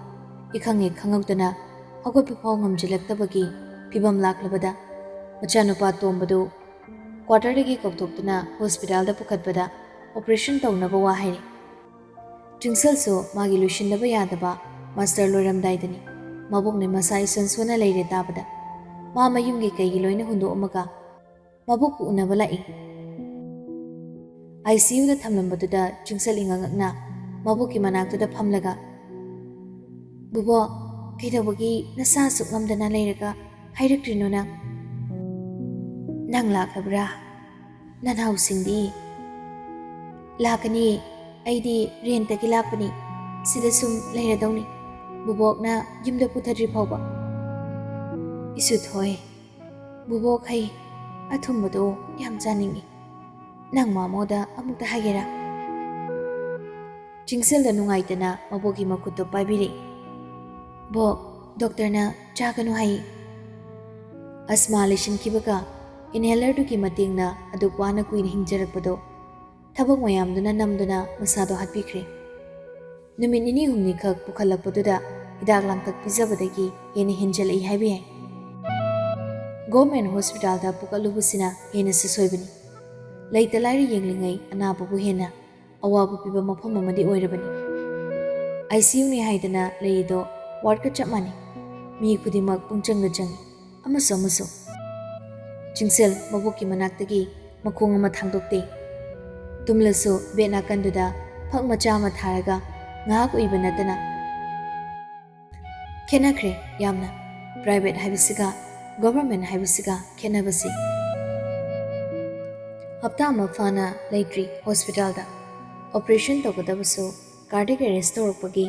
ꯏꯈꯪ ꯍꯦꯛ ꯈꯪꯍꯧꯗꯅ ꯍꯧꯒꯠꯄ ꯐꯥꯎ ꯉꯝꯖꯤꯜꯂꯛꯇꯕꯒꯤ ꯐꯤꯕꯝ ꯂꯥꯛꯂꯕꯗ, ꯃꯆꯥꯅꯨꯄꯥ ꯇꯣꯝꯕꯗꯨ ꯀ꯭ꯋꯥꯇꯔꯗꯒꯤ ꯀꯧꯊꯣꯛꯇꯨꯅ ꯍꯣꯁꯄꯤꯇꯥꯜꯗ ꯄꯨꯈꯠꯄꯗ ꯑꯣꯄꯔꯦꯁꯟ ꯇꯧꯅꯕ ꯋꯥ ꯍꯥꯏꯔꯦ꯫ ꯆꯤꯡꯁꯜꯁꯨ ꯃꯥꯒꯤ ꯂꯣꯏꯁꯤꯟꯗꯕ ꯌꯥꯗꯕ ꯃꯥꯁꯇꯔ ꯂꯣꯏꯔꯝꯗꯥꯏꯗꯅꯤ꯫ ꯃꯕꯣꯛꯅ ꯃꯁꯥ ꯏꯁꯣꯟ ꯁꯣꯟꯅ ꯂꯩꯔꯦ ꯇꯥꯕꯗ, ꯃꯥ ꯃꯌꯨꯝꯒꯤ ꯀꯩꯒꯤ ꯂꯣꯏꯅ ꯍꯨꯟꯗꯣꯛꯑꯝꯃꯒ ꯃꯕꯣꯛꯄꯨ ꯎꯅꯕ ꯂꯥꯛꯏ꯫ ꯑꯥꯏ ꯁꯤ ꯌꯨꯗ ꯊꯝꯂꯝꯕꯗꯨꯗ ꯆꯤꯡꯁꯜ ꯏꯉꯛꯉꯛꯅ ꯃꯕꯣꯛꯀꯤ ꯃꯅꯥꯛꯇꯨꯗ ꯐꯝꯂꯒ, "ꯕꯨꯕꯣꯛ, ꯀꯩꯗꯧꯕꯒꯤ ꯅꯁꯥ ꯑꯁꯨꯛ ꯉꯝꯗꯅ ꯂꯩꯔꯒ ꯍꯥꯏꯔꯛꯇ꯭ꯔꯤꯅꯣ ꯅꯪ? ꯅꯪ ꯂꯥꯛꯂꯕ꯭ꯔꯥ? ꯅꯅꯥꯎꯁꯤꯡꯗꯤ?" "ꯂꯥꯛꯀꯅꯤ, ꯑꯩꯗꯤ ꯔꯦꯟꯇꯒꯤ ꯂꯥꯛꯄꯅꯤ, ꯁꯤꯗ ꯁꯨꯝ ꯂꯩꯔꯗꯧꯅꯤ, ꯕꯨꯕꯣꯛꯅ ꯌꯨꯝꯗ ꯄꯨꯊꯗ꯭ꯔꯤ ꯐꯥꯎꯕ꯫" "ꯏꯁꯨꯊꯣꯏ, ꯕꯨꯕꯣꯛ ꯍꯩ ꯑꯊꯨꯝꯕꯗꯣ ꯌꯥꯝ ꯆꯥꯅꯤꯡꯏ, ꯅꯪ ꯃꯥꯃꯣꯗ ꯑꯃꯨꯛꯇ ꯍꯥꯏꯒꯦꯔꯥ?" ꯆꯤꯡꯁꯜꯗ ꯅꯨꯡꯉꯥꯏꯇꯅ ꯃꯕꯣꯛꯀꯤ ꯃꯈꯨꯠꯇꯣ ꯄꯥꯏꯕꯤꯔꯦ꯫ "ꯕꯣꯛ, ꯗꯣꯛꯇꯔꯅ ꯆꯥꯒꯅꯨ ꯍꯥꯏ꯫" ꯑꯁꯃꯥ ꯂꯩꯁꯤꯟꯈꯤꯕꯒ ꯏꯟꯍꯦꯂꯔꯗꯨꯒꯤ ꯃꯇꯦꯡꯅ ꯑꯗꯨꯛ ꯋꯥꯅ ꯀꯨꯏꯅ ꯍꯤꯡꯖꯔꯛꯄꯗꯣ ꯊꯕꯛ ꯃꯌꯥꯝꯗꯨꯅ ꯅꯝꯗꯨꯅ ꯃꯁꯥꯗꯣ ꯍꯥꯠꯄꯤꯈ꯭ꯔꯦ꯫ ꯅꯨꯃꯤꯠ ꯅꯤꯅꯤ ꯍꯨꯝꯅꯤꯈꯛ ꯄꯨꯈꯠꯂꯛꯄꯗꯨꯗ ꯍꯤꯗꯥꯛ ꯂꯥꯡꯊꯛ ꯄꯤꯖꯕꯗꯒꯤ ꯍꯦꯟꯅ ꯍꯦꯟꯖꯜꯂꯛꯏ ꯍꯥꯏꯕ ꯌꯥꯏ꯫ ꯒꯣꯔꯃꯦꯟ ꯍꯣꯁꯄꯤꯇꯥꯜꯗ ꯄꯨꯈꯠꯂꯨꯕꯁꯤꯅ ꯍꯦꯟꯅꯁꯨ ꯁꯣꯏꯕꯅꯤ꯫ ꯂꯩꯇ ꯂꯥꯏꯔ ꯌꯦꯡꯂꯤꯉꯩ ꯑꯅꯥꯕꯕꯨ ꯍꯦꯟꯅ ꯑꯋꯥꯕ ꯄꯤꯕ ꯃꯐꯝ ꯑꯃꯗꯤ ꯑꯣꯏꯔꯕꯅꯤ꯫ ꯑꯥꯏ ꯁꯤ ꯌꯨꯅꯤ ꯍꯥꯏꯗꯅ ꯂꯩꯔꯤꯗꯣ ꯋꯥꯔꯗꯀ ꯆꯞ ꯃꯥꯟꯅꯩ꯫ ꯃꯤ ꯈꯨꯗꯤꯡꯃꯛ ꯄꯨꯡꯆꯪꯗ ꯆꯪꯏ꯫ ꯑꯃꯁꯨ ꯑꯃꯁꯨ꯫ ꯆꯤꯡꯁꯤꯜ ꯃꯕꯣꯛꯀꯤ ꯃꯅꯥꯛꯇꯒꯤ ꯃꯈꯣꯡ ꯑꯃ ꯊꯥꯡꯗꯣꯛꯇꯦ꯫ ꯇꯨꯝꯂꯁꯨ ꯕꯦꯠ ꯅꯥꯀꯟꯗꯨꯗ ꯐꯛ ꯃꯆꯥ ꯑꯃ ꯊꯥꯔꯒ ꯉꯥꯏꯍꯥꯛ ꯎꯏꯕ ꯅꯠꯇꯅ꯫ ꯈꯦꯠꯅꯈ꯭ꯔꯦ ꯌꯥꯝꯅ, ꯄ꯭ꯔꯥꯏꯚꯦꯠ ꯍꯥꯏꯕꯁꯤꯒ ꯒꯣꯚꯔꯟꯃꯦꯟꯠ ꯍꯥꯏꯕꯁꯤꯒ ꯈꯦꯠꯅꯕꯁꯤ꯫ ꯍꯞꯇꯥ ꯑꯃ ꯐꯥꯅ ꯂꯩꯇ꯭ꯔꯤ ꯍꯣꯁꯄꯤꯇꯥꯜꯗ꯫ ꯑꯣꯄꯔꯦꯁꯟ ꯇꯧꯒꯗꯕꯁꯨ ꯀꯥꯔꯗꯤꯌꯛ ꯑꯦꯔꯦꯁ ꯇꯧꯔꯛꯄꯒꯤ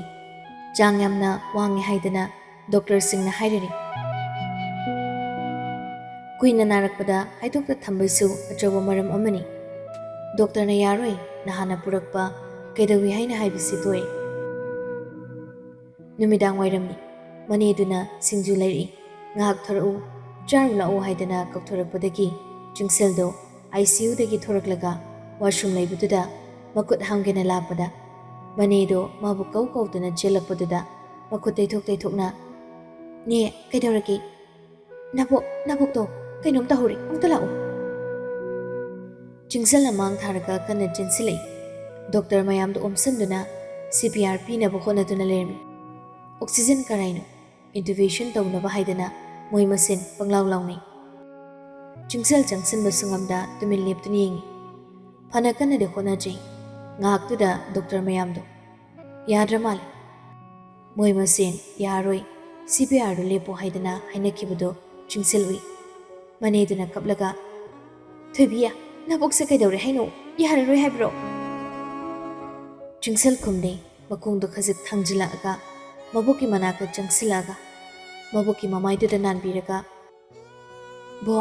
ꯆꯥꯡ ꯌꯥꯝꯅ ꯋꯥꯡꯉꯦ ꯍꯥꯏꯗꯅ ꯗꯣꯛꯇꯔꯁꯤꯡꯅ ꯍꯥꯏꯔꯤꯅꯤ꯫ ꯀꯨꯏꯅ ꯅꯥꯔꯛꯄꯗ ꯍꯥꯏꯗꯣꯛꯇ ꯊꯝꯕꯁꯨ ꯑꯆꯧꯕ ꯃꯔꯝ ꯑꯃꯅꯤ꯫ ꯗꯣꯛꯇꯔꯅ ꯌꯥꯔꯣꯏ, ꯍꯥꯟꯅ ꯄꯨꯔꯛꯄ ꯀꯩꯗꯧꯏ ꯍꯥꯏꯅ ꯍꯥꯏꯕꯁꯤ ꯊꯣꯛꯏ꯫ ꯅꯨꯃꯤꯗꯥꯡ ꯋꯥꯏꯔꯝꯅꯤ꯫ ꯃꯅꯦꯗꯨꯅ ꯁꯤꯡꯖꯨ ꯂꯩꯔꯛꯏ꯫ "ꯉꯥꯏꯍꯥꯛ ꯊꯣꯔꯛꯎ, ꯆꯥꯔꯨ ꯂꯥꯛꯎ" ꯍꯥꯏꯗꯅ ꯀꯧꯊꯣꯔꯛꯄꯗꯒꯤ ꯆꯤꯡꯁꯤꯜꯗꯣ ICUꯗꯒꯤ ꯊꯣꯔꯛꯂꯒ washroom ꯂꯩꯕꯗꯨꯗ ꯃꯈꯨꯠ ꯍꯥꯝꯒꯦꯅ ꯂꯥꯛꯄꯗ, ꯃꯅꯦꯗꯣ ꯃꯥꯕꯨ ꯀꯧ ꯀꯧꯗꯨꯅ ꯆꯦꯜꯂꯛꯄꯗꯨꯗ ꯃꯈꯨꯠ ꯇꯩꯊꯣꯛ ꯇꯩꯊꯣꯛꯅ, "ꯅꯦ, ꯀꯩꯗꯧꯔꯒꯦ? ꯅꯕꯣꯛ, ꯅꯕꯣꯛꯇꯣ ꯀꯩꯅꯣꯝ ꯇꯧꯍꯧꯔꯦ, ꯑꯃꯨꯛꯇ ꯂꯥꯛꯑꯣ꯫" ꯆꯤꯡꯁꯤꯜꯅ ꯃꯥꯡ ꯊꯥꯔꯒ ꯀꯟꯅ ꯆꯦꯟꯁꯤꯜꯂꯛꯏ꯫ ꯗꯣꯛꯇꯔ ꯃꯌꯥꯝꯗ ꯑꯣꯝꯁꯤꯟꯗꯨꯅ CPR ꯄꯤꯅꯕ ꯍꯣꯠꯅꯗꯨꯅ ꯂꯩꯔꯝꯃꯤ꯫ ꯑꯣꯛꯁꯤꯖꯦꯟ ꯀꯔꯥꯏꯅꯣ? Intubation ꯇꯧꯅꯕ ꯍꯥꯏꯗꯅ ꯃꯣꯏ ꯃꯁꯦꯟ ꯄꯪꯂꯥꯎ ꯂꯥꯎꯅꯩ꯫ ꯆꯤꯡꯁꯤꯜ ꯆꯪꯁꯤꯟꯕꯁꯨ ꯉꯝꯗ ꯇꯨꯃꯤꯟ ꯂꯦꯞꯇꯨꯅ ꯌꯦꯡꯉꯤ꯫ ꯐꯅ ꯀꯟꯅꯗꯤ ꯍꯣꯠꯅꯖꯩ꯫ ꯉꯥꯏꯍꯥꯛꯇꯨꯗ ꯗꯣꯛꯇꯔ ꯃꯌꯥꯝꯗꯣ ꯌꯥꯗ꯭ꯔ ꯃꯥꯜꯂꯦ꯫ ꯃꯣꯏ ꯃꯁꯦꯟ "ꯌꯥꯔꯣꯏ, CPRꯗꯨ ꯂꯦꯞꯄꯣ" ꯍꯥꯏꯗꯅ ꯍꯥꯏꯅꯈꯤꯕꯗꯨ ꯆꯤꯡꯁꯤꯜ ꯎꯏ꯫ ꯃꯅꯦꯗꯨꯅ ꯀꯞꯂꯒ, "ꯊꯣꯏꯕꯤ, ꯅꯕꯣꯛꯁꯦ ꯀꯩꯗꯧꯔꯦ ꯍꯥꯏꯅꯣ? ꯌꯥꯔꯔꯣꯏ ꯍꯥꯏꯕ꯭ꯔꯣ?" ꯆꯤꯡꯁꯤꯜ ꯈꯨꯝꯗꯦ꯫ ꯃꯈꯣꯡꯗꯣ ꯈꯖꯤꯛ ꯊꯥꯡꯖꯤꯜꯂꯛꯑꯒ ꯃꯕꯣꯛꯀꯤ ꯃꯅꯥꯛꯇ ꯆꯪꯁꯤꯜꯂꯛꯑꯒ ꯃꯕꯣꯛꯀꯤ ꯃꯃꯥꯏꯗꯨꯗ ꯅꯥꯟꯕꯤꯔꯒ, "ꯕꯣ,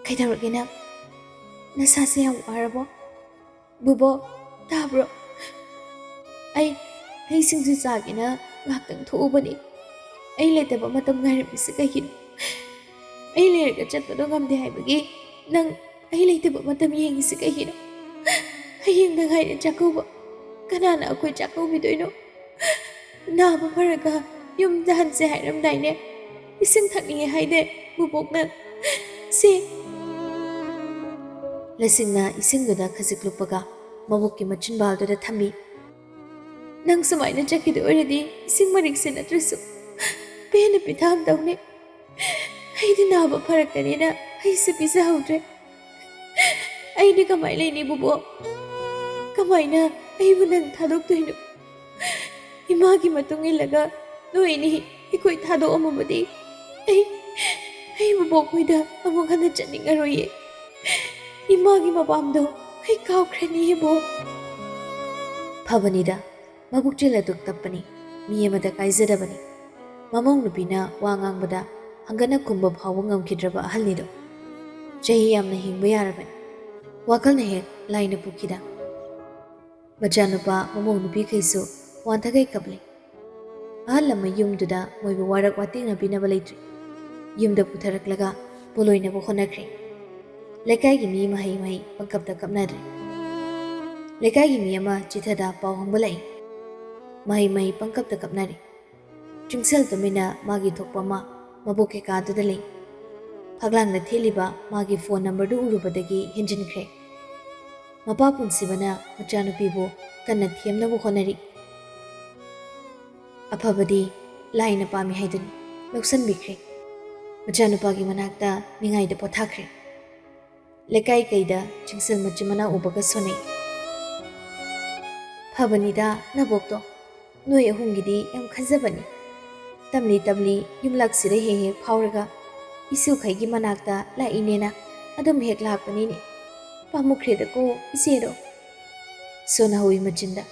ꯀꯩꯗꯧꯔꯒꯦ ꯅꯪ? ꯅꯁꯥꯁꯦ ꯌꯥꯝ ꯋꯥꯔꯕꯣ? ꯕꯨꯕꯣꯛ, ꯇꯥꯕ꯭ꯔꯣ? ꯑꯩ, ꯑꯩ ꯁꯤꯡꯖꯨ ꯆꯥꯒꯦꯅ ꯉꯥꯏꯍꯥꯛꯇꯪ ꯊꯣꯛꯎꯕꯅꯤ꯫ ꯑꯩ ꯂꯩꯇꯕ ꯃꯇꯝ ꯉꯥꯏꯔꯝꯃꯤꯁꯤ ꯀꯩꯒꯤꯅꯣ? ꯑꯩ ꯂꯩꯔꯒ ꯆꯠꯄꯗꯣ ꯉꯝꯗꯦ ꯍꯥꯏꯕꯒꯤ ꯅꯪ ꯑꯩ ꯂꯩꯇꯕ ꯃꯇꯝ ꯌꯦꯡꯉꯤꯁꯤ ꯀꯩꯒꯤꯅꯣ? ꯍꯌꯦꯡꯗ ꯉꯥꯏꯔꯦ ꯆꯥꯛꯀꯧꯕ꯫ ꯀꯅꯥꯅ ꯑꯩꯈꯣꯏ ꯆꯥꯛꯀꯧꯕꯤꯗꯣꯏꯅꯣ? ꯅꯥꯕ ꯐꯔꯒ ꯌꯨꯝꯗ ꯍꯟꯁꯦ ꯍꯥꯏꯔꯝꯗꯥꯏꯅꯦ? ꯏꯁꯤꯡ ꯊꯛꯅꯤꯡꯉꯦ ꯍꯥꯏꯗꯦ ꯕꯨꯕꯣꯛꯅ꯫ ꯁꯤ꯫" ꯂꯁꯤꯡꯅ ꯏꯁꯤꯡꯗꯨꯗ ꯈꯖꯤꯛ ꯂꯨꯞꯄꯒ ꯃꯕꯣꯛꯀꯤ ꯃꯆꯤꯟꯕꯥꯜꯗꯨꯗ ꯊꯝꯃꯤ꯫ "ꯅꯪ ꯁꯨꯃꯥꯏꯅ ꯆꯠꯈꯤꯗꯣꯏ ꯑꯣꯏꯔꯗꯤ ꯏꯁꯤꯡ ꯃꯔꯤꯛꯁꯦ ꯅꯠꯇ꯭ꯔꯁꯨ ꯄꯦꯟꯅ ꯄꯤꯊꯛꯑꯝꯗꯧꯅꯦ꯫ ꯑꯩꯗꯤ ꯅꯥꯕ ꯐꯔꯛꯀꯅꯤꯅ ꯍꯩꯁꯨ ꯄꯤꯖꯍꯧꯗ꯭ꯔꯦ꯫ ꯑꯩꯗꯤ ꯀꯃꯥꯏ ꯂꯩꯅꯤ ꯕꯨꯕꯣꯛ? ꯀꯃꯥꯏꯅ ꯑꯩꯕꯨ ꯅꯪ ꯊꯥꯗꯣꯛꯇꯣꯏꯅꯣ? ꯏꯃꯥꯒꯤ ꯃꯇꯨꯡ ꯏꯜꯂꯒ ꯅꯣꯏ ꯑꯅꯤ ꯑꯩꯈꯣꯏ ꯊꯥꯗꯣꯛꯑꯝꯃꯕꯗꯤ ꯑꯩ, ꯑꯩ ꯕꯨꯕꯣꯛ ꯈꯣꯏꯗ ꯑꯃꯨꯛ ꯍꯟꯅ ꯆꯠꯅꯤꯡꯉꯔꯣꯏꯌꯦ꯫ ꯏꯃꯥꯒꯤ ꯃꯄꯥꯝꯗꯣ ꯑꯩ ꯀꯥꯎꯈ꯭ꯔꯅꯤꯌꯦ ꯕꯣꯛ꯫" ꯐꯕꯅꯤꯗ, ꯃꯕꯨꯛꯆꯦꯜ ꯑꯗꯨꯛ ꯇꯞꯄꯅꯤ, ꯃꯤ ꯑꯃꯗ ꯀꯥꯏꯖꯗꯕꯅꯤ꯫ ꯃꯃꯧ ꯅꯨꯄꯤꯅ ꯋꯥ ꯉꯥꯡꯕꯗ ꯍꯪꯒꯠꯅ ꯈꯨꯝꯕ ꯐꯥꯎꯕ ꯉꯝꯈꯤꯗ꯭ꯔꯕ ꯑꯍꯜꯅꯤꯗꯣ꯫ ꯆꯍꯤ ꯌꯥꯝꯅ ꯍꯤꯡꯕ ꯌꯥꯔꯕꯅꯤ꯫ ꯋꯥꯈꯜꯅ ꯍꯦꯛ ꯂꯥꯏꯅ ꯄꯨꯈꯤꯗ꯫ ꯃꯆꯥꯅꯨꯄꯥ ꯃꯃꯧ ꯅꯨꯄꯤꯈꯩꯁꯨ ꯋꯥꯟꯊꯈꯩ ꯀꯞꯂꯤ꯫ ꯑꯍꯜ ꯑꯃ ꯌꯨꯝꯗꯨꯗ ꯃꯣꯏꯕꯨ ꯋꯥꯔꯛ ꯋꯥꯇꯦꯡꯅꯕꯤꯅꯕ ꯂꯩꯇ꯭ꯔꯤ꯫ ꯌꯨꯝꯗ ꯄꯨꯊꯔꯛꯂꯒ ꯄꯣꯂꯣꯏꯅꯕ ꯍꯣꯠꯅꯈ꯭ꯔꯦ꯫ ꯂꯩꯀꯥꯏꯒꯤ ꯃꯤ ꯃꯍꯩ ꯃꯍꯩ ꯄꯪꯀꯞꯇ ꯀꯞꯅꯔꯦ꯫ ꯂꯩꯀꯥꯏꯒꯤ ꯃꯤ ꯑꯃ ꯆꯤꯊꯗ ꯄꯥꯎ ꯍꯪꯕ ꯂꯥꯛꯏ꯫ ꯃꯍꯩ ꯃꯍꯩ ꯄꯪꯀꯞꯇ ꯀꯞꯅꯔꯦ꯫ ꯆꯤꯡꯁꯜ ꯇꯨꯃꯤꯟꯅ ꯃꯥꯒꯤ ꯊꯣꯛꯄ ꯑꯃ ꯃꯕꯣꯛꯀꯤ ꯀꯥꯗꯨꯗ ꯂꯩ꯫ ꯐꯛꯂꯥꯡꯗ ꯊꯦꯠꯂꯤꯕ ꯃꯥꯒꯤ ꯐꯣꯟ ꯅꯝꯕꯔꯗꯨ ꯎꯔꯨꯕꯗꯒꯤ ꯍꯦꯟꯖꯤꯟꯈ꯭ꯔꯦ꯫ ꯃꯄꯥ ꯄꯨꯟꯁꯤꯕꯅ ꯃꯆꯥꯅꯨꯄꯤꯕꯨ ꯀꯟꯅ ꯊꯦꯝꯅꯕ ꯍꯣꯠꯅꯔꯤ꯫ ꯑꯐꯕꯗꯤ ꯂꯥꯏꯅ ꯄꯥꯝꯃꯤ ꯍꯥꯏꯗꯨꯅꯤ ꯂꯧꯁꯟꯕꯤꯈ꯭ꯔꯦ꯫ ꯃꯆꯥꯅꯨꯄꯥꯒꯤ ꯃꯅꯥꯛꯇ ꯅꯤꯡꯉꯥꯏꯗ ꯄꯣꯊꯥꯈ꯭ꯔꯦ꯫ ꯂꯩꯀꯥꯏ ꯀꯩꯗ ꯆꯤꯡꯁꯜ ꯃꯆꯤꯟ ꯃꯅꯥꯎ ꯎꯕꯒ ꯁꯣꯟꯅꯩ꯫ ꯐꯕꯅꯤꯗ ꯅꯕꯣꯛꯇꯣ, ꯅꯣꯏ ꯑꯍꯨꯝꯒꯤꯗꯤ ꯌꯥꯝ ꯈꯟꯖꯕꯅꯤ꯫ ꯇꯝꯂꯤ ꯇꯝꯂꯤ ꯌꯨꯝꯂꯛꯁꯤꯗ ꯍꯦꯛ ꯍꯦꯛ ꯐꯥꯎꯔꯒ ꯏꯁꯨꯈꯩꯒꯤ ꯃꯅꯥꯛꯇ ꯂꯥꯛꯏꯅꯦꯅ ꯑꯗꯨꯝ ꯍꯦꯛ ꯂꯥꯛꯄꯅꯤꯅꯦ꯫ ꯄꯥꯝꯃꯨꯈ꯭ꯔꯦꯗꯀꯣ ꯏꯆꯦꯗꯣ꯫ ꯁꯣꯟꯅꯍꯧꯋꯤ ꯃꯆꯤꯟꯗ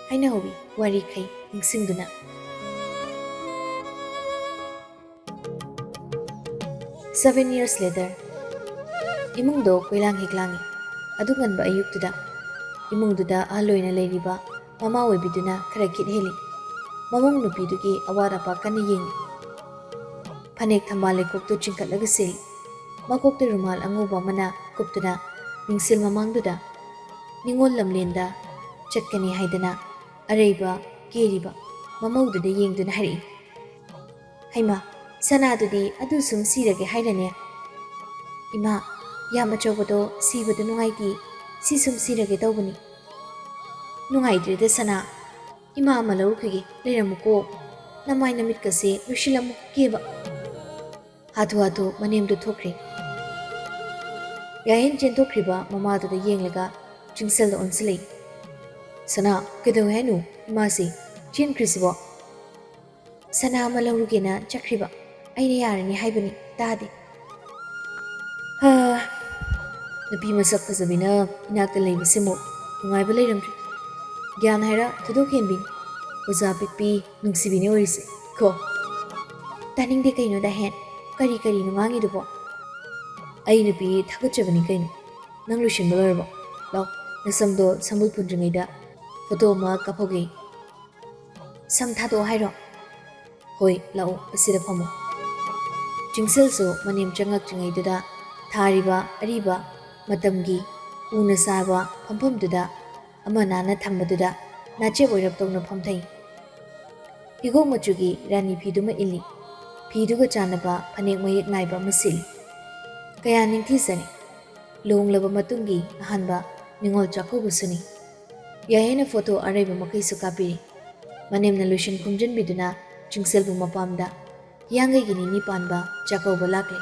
ꯍꯥꯏꯅꯍꯧꯋꯤ ꯋꯥꯔꯤꯈꯩ ꯅꯤꯡꯁꯤꯡꯗꯨꯅ꯫ Seven years later, ꯏꯃꯨꯡꯗꯣ ꯀꯣꯏꯂꯥꯡ ꯍꯦꯛ ꯂꯥꯡꯉꯤ꯫ ꯑꯗꯨ ꯉꯟꯕ ꯑꯌꯨꯛꯇꯨꯗ ꯏꯃꯨꯡꯗꯨꯗ ꯑꯍꯜ ꯑꯣꯏꯅ ꯂꯩꯔꯤꯕ ꯃꯃꯥ ꯑꯣꯏꯕꯤꯗꯨꯅ ꯈꯔ ꯈꯤꯠ ꯍꯦꯜꯂꯤ꯫ ꯃꯃꯧ ꯅꯨꯄꯤꯗꯨꯒꯤ ꯑꯋꯥꯠ ꯑꯄꯥ ꯀꯟꯅ ꯌꯦꯡꯉꯤ꯫ ꯐꯅꯦꯛ ꯊꯝꯕꯥꯜ ꯂꯩꯈꯣꯛꯇꯨ ꯆꯤꯡꯈꯠꯂꯒ ꯁꯦꯠꯂꯤ꯫ ꯃꯀꯣꯛꯇ ꯔꯨꯃꯥꯜ ꯑꯉꯧꯕ ꯑꯃꯅ ꯀꯨꯞꯇꯨꯅ ꯃꯤꯡꯁꯦꯜ ꯃꯃꯥꯡꯗꯨꯗ ꯅꯤꯉꯣꯜ ꯂꯝꯂꯦꯟꯗ ꯆꯠꯀꯅꯤ ꯍꯥꯏꯗꯅ ꯑꯔꯩꯕ ꯀꯦꯔꯤꯕ ꯃꯃꯧꯗꯨꯗ ꯌꯦꯡꯗꯨꯅ ꯍꯥꯏꯔꯛꯏ꯫ ꯍꯩꯃꯥ, ꯁꯅꯥꯗꯨꯗꯤ ꯑꯗꯨ ꯁꯨꯝ ꯁꯤꯔꯒꯦ ꯍꯥꯏꯔꯅꯦ? ꯏꯃꯥ, ꯌꯥꯝ ꯑꯆꯧꯕꯗꯣ ꯁꯤꯕꯗꯣ ꯅꯨꯡꯉꯥꯏꯇꯦ, ꯁꯤ ꯁꯨꯝ ꯁꯤꯔꯒꯦ ꯇꯧꯕꯅꯤ꯫ ꯅꯨꯡꯉꯥꯏꯇ꯭ꯔꯦꯗ ꯁꯅꯥ, ꯏꯃꯥ ꯑꯃ ꯂꯧꯔꯨꯈꯤꯒꯦ, ꯂꯩꯔꯝꯃꯨꯀꯣ꯫ ꯅꯃꯥꯏ ꯅꯃꯤꯠꯀꯁꯦ ꯂꯣꯏꯁꯤꯜꯂꯝꯃꯨ ꯀꯦꯕ꯫ ꯍꯥꯊꯨ ꯍꯥꯊꯨ ꯃꯅꯦꯝꯗꯨ ꯊꯣꯛꯈ꯭ꯔꯦ꯫ ꯌꯥꯍꯦꯟ ꯆꯦꯟꯊꯣꯛꯈ꯭ꯔꯤꯕ ꯃꯃꯥꯗꯨꯗ ꯌꯦꯡꯂꯒ ꯆꯤꯡꯁꯜꯗ ꯑꯣꯟꯁꯤꯜꯂꯛꯏ꯫ ꯁꯅꯥ, ꯀꯩꯗꯧꯋꯦ ꯍꯥꯏꯅꯣ? ꯏꯃꯥꯁꯤ ꯆꯦꯟꯈ꯭ꯔꯤꯁꯤꯕꯣ? ꯁꯅꯥ ꯑꯃ ꯂꯧꯔꯨꯒꯦꯅ ꯆꯠꯈ꯭ꯔꯤꯕ꯫ ꯑꯩꯅ ꯌꯥꯔꯅꯤ ꯍꯥꯏꯕꯅꯤ, ꯇꯥꯗꯦ꯫ ꯍꯥ, ꯅꯨꯄꯤ ꯃꯁꯛ ꯐꯖꯕꯤꯅ ꯏꯅꯥꯛꯇ ꯂꯩꯕꯁꯤꯃꯨꯛ ꯅꯨꯡꯉꯥꯏꯕ ꯂꯩꯔꯝꯗ꯭ꯔꯤ꯫ ꯒ꯭ꯌꯥꯟ ꯍꯥꯏꯔ ꯊꯣꯏꯗꯣꯛ ꯍꯦꯟꯕꯤꯅꯤ꯫ ꯑꯣꯖꯥ ꯄꯤꯛꯄꯤ ꯅꯨꯡꯁꯤꯕꯤꯅꯦ ꯑꯣꯏꯔꯤꯁꯦ ꯀꯣ꯫ ꯇꯥꯅꯤꯡꯗꯦ ꯀꯩꯅꯣ ꯗꯥꯍꯦꯟ, ꯀꯔꯤ ꯀꯔꯤꯅꯣ ꯉꯥꯡꯉꯤꯗꯨꯕꯣ? ꯑꯩ ꯅꯨꯄꯤ ꯊꯥꯒꯠꯆꯕꯅꯤ ꯀꯩꯅꯣ꯫ ꯅꯪ ꯂꯣꯏꯁꯤꯟꯕ ꯂꯣꯏꯔꯕꯣ? ꯂꯥꯎ, ꯅꯁꯝꯗꯣ ꯁꯝꯕꯨꯜ ꯄꯨꯟꯗ꯭ꯔꯤꯉꯩꯗ ꯐꯣꯇꯣ ꯑꯃ ꯀꯥꯞꯍꯧꯒꯦ꯫ ꯁꯝ ꯊꯥꯗꯣꯛꯑꯣ ꯍꯥꯏꯔꯣ? ꯍꯣꯏ, ꯂꯥꯛꯑꯣ, ꯑꯁꯤꯗ ꯐꯝꯃꯣ꯫ ꯆꯤꯡꯁꯤꯜꯁꯨ ꯃꯅꯦꯝ ꯆꯪꯉꯛꯇ꯭ꯔꯤꯉꯩꯗꯨꯗ ꯊꯥꯔꯤꯕ ꯑꯔꯤꯕ ꯃꯇꯝꯒꯤ ꯎꯅ ꯁꯥꯕ ꯐꯝꯐꯝꯗꯨꯗ ꯑꯃ ꯅꯥꯟꯅ ꯊꯝꯕꯗꯨꯗ ꯅꯥꯆꯦꯞ ꯑꯣꯏꯔꯞ ꯇꯧꯅ ꯐꯝꯊꯩ꯫ ꯍꯤꯒꯣꯛ ꯃꯆꯨꯒꯤ ꯔꯥꯅꯤ ꯐꯤꯗꯨꯃ ꯏꯜꯂꯤ꯫ ꯐꯤꯗꯨꯒ ꯆꯥꯟꯅꯕ ꯐꯅꯦꯛ ꯃꯌꯦꯛ ꯅꯥꯏꯕ ꯑꯃ ꯁꯦꯠꯂꯤ꯫ ꯀꯌꯥ ꯅꯤꯡꯊꯤꯖꯔꯦ꯫ ꯂꯨꯍꯣꯡꯂꯕ ꯃꯇꯨꯡꯒꯤ ꯑꯍꯥꯟꯕ ꯅꯤꯉꯣꯜ ꯆꯥꯛꯀꯧꯕꯁꯨꯅꯤ꯫ ꯌꯥꯍꯦꯅ ꯐꯣꯇꯣ ꯑꯔꯩꯕ ꯃꯈꯩꯁꯨ ꯀꯥꯞꯄꯤꯔꯤ꯫ ꯃꯅꯦꯝꯅ ꯂꯣꯏꯁꯤꯟ ꯈꯣꯝꯖꯤꯟꯕꯤꯗꯨꯅ ꯆꯤꯡꯁꯤꯜꯕꯨ ꯃꯄꯥꯝꯗ ꯍꯤꯌꯥꯡꯒꯩꯒꯤ ꯅꯤꯅꯤ ꯄꯥꯟꯕ ꯆꯥꯛꯀꯧꯕ ꯂꯥꯛꯂꯦ꯫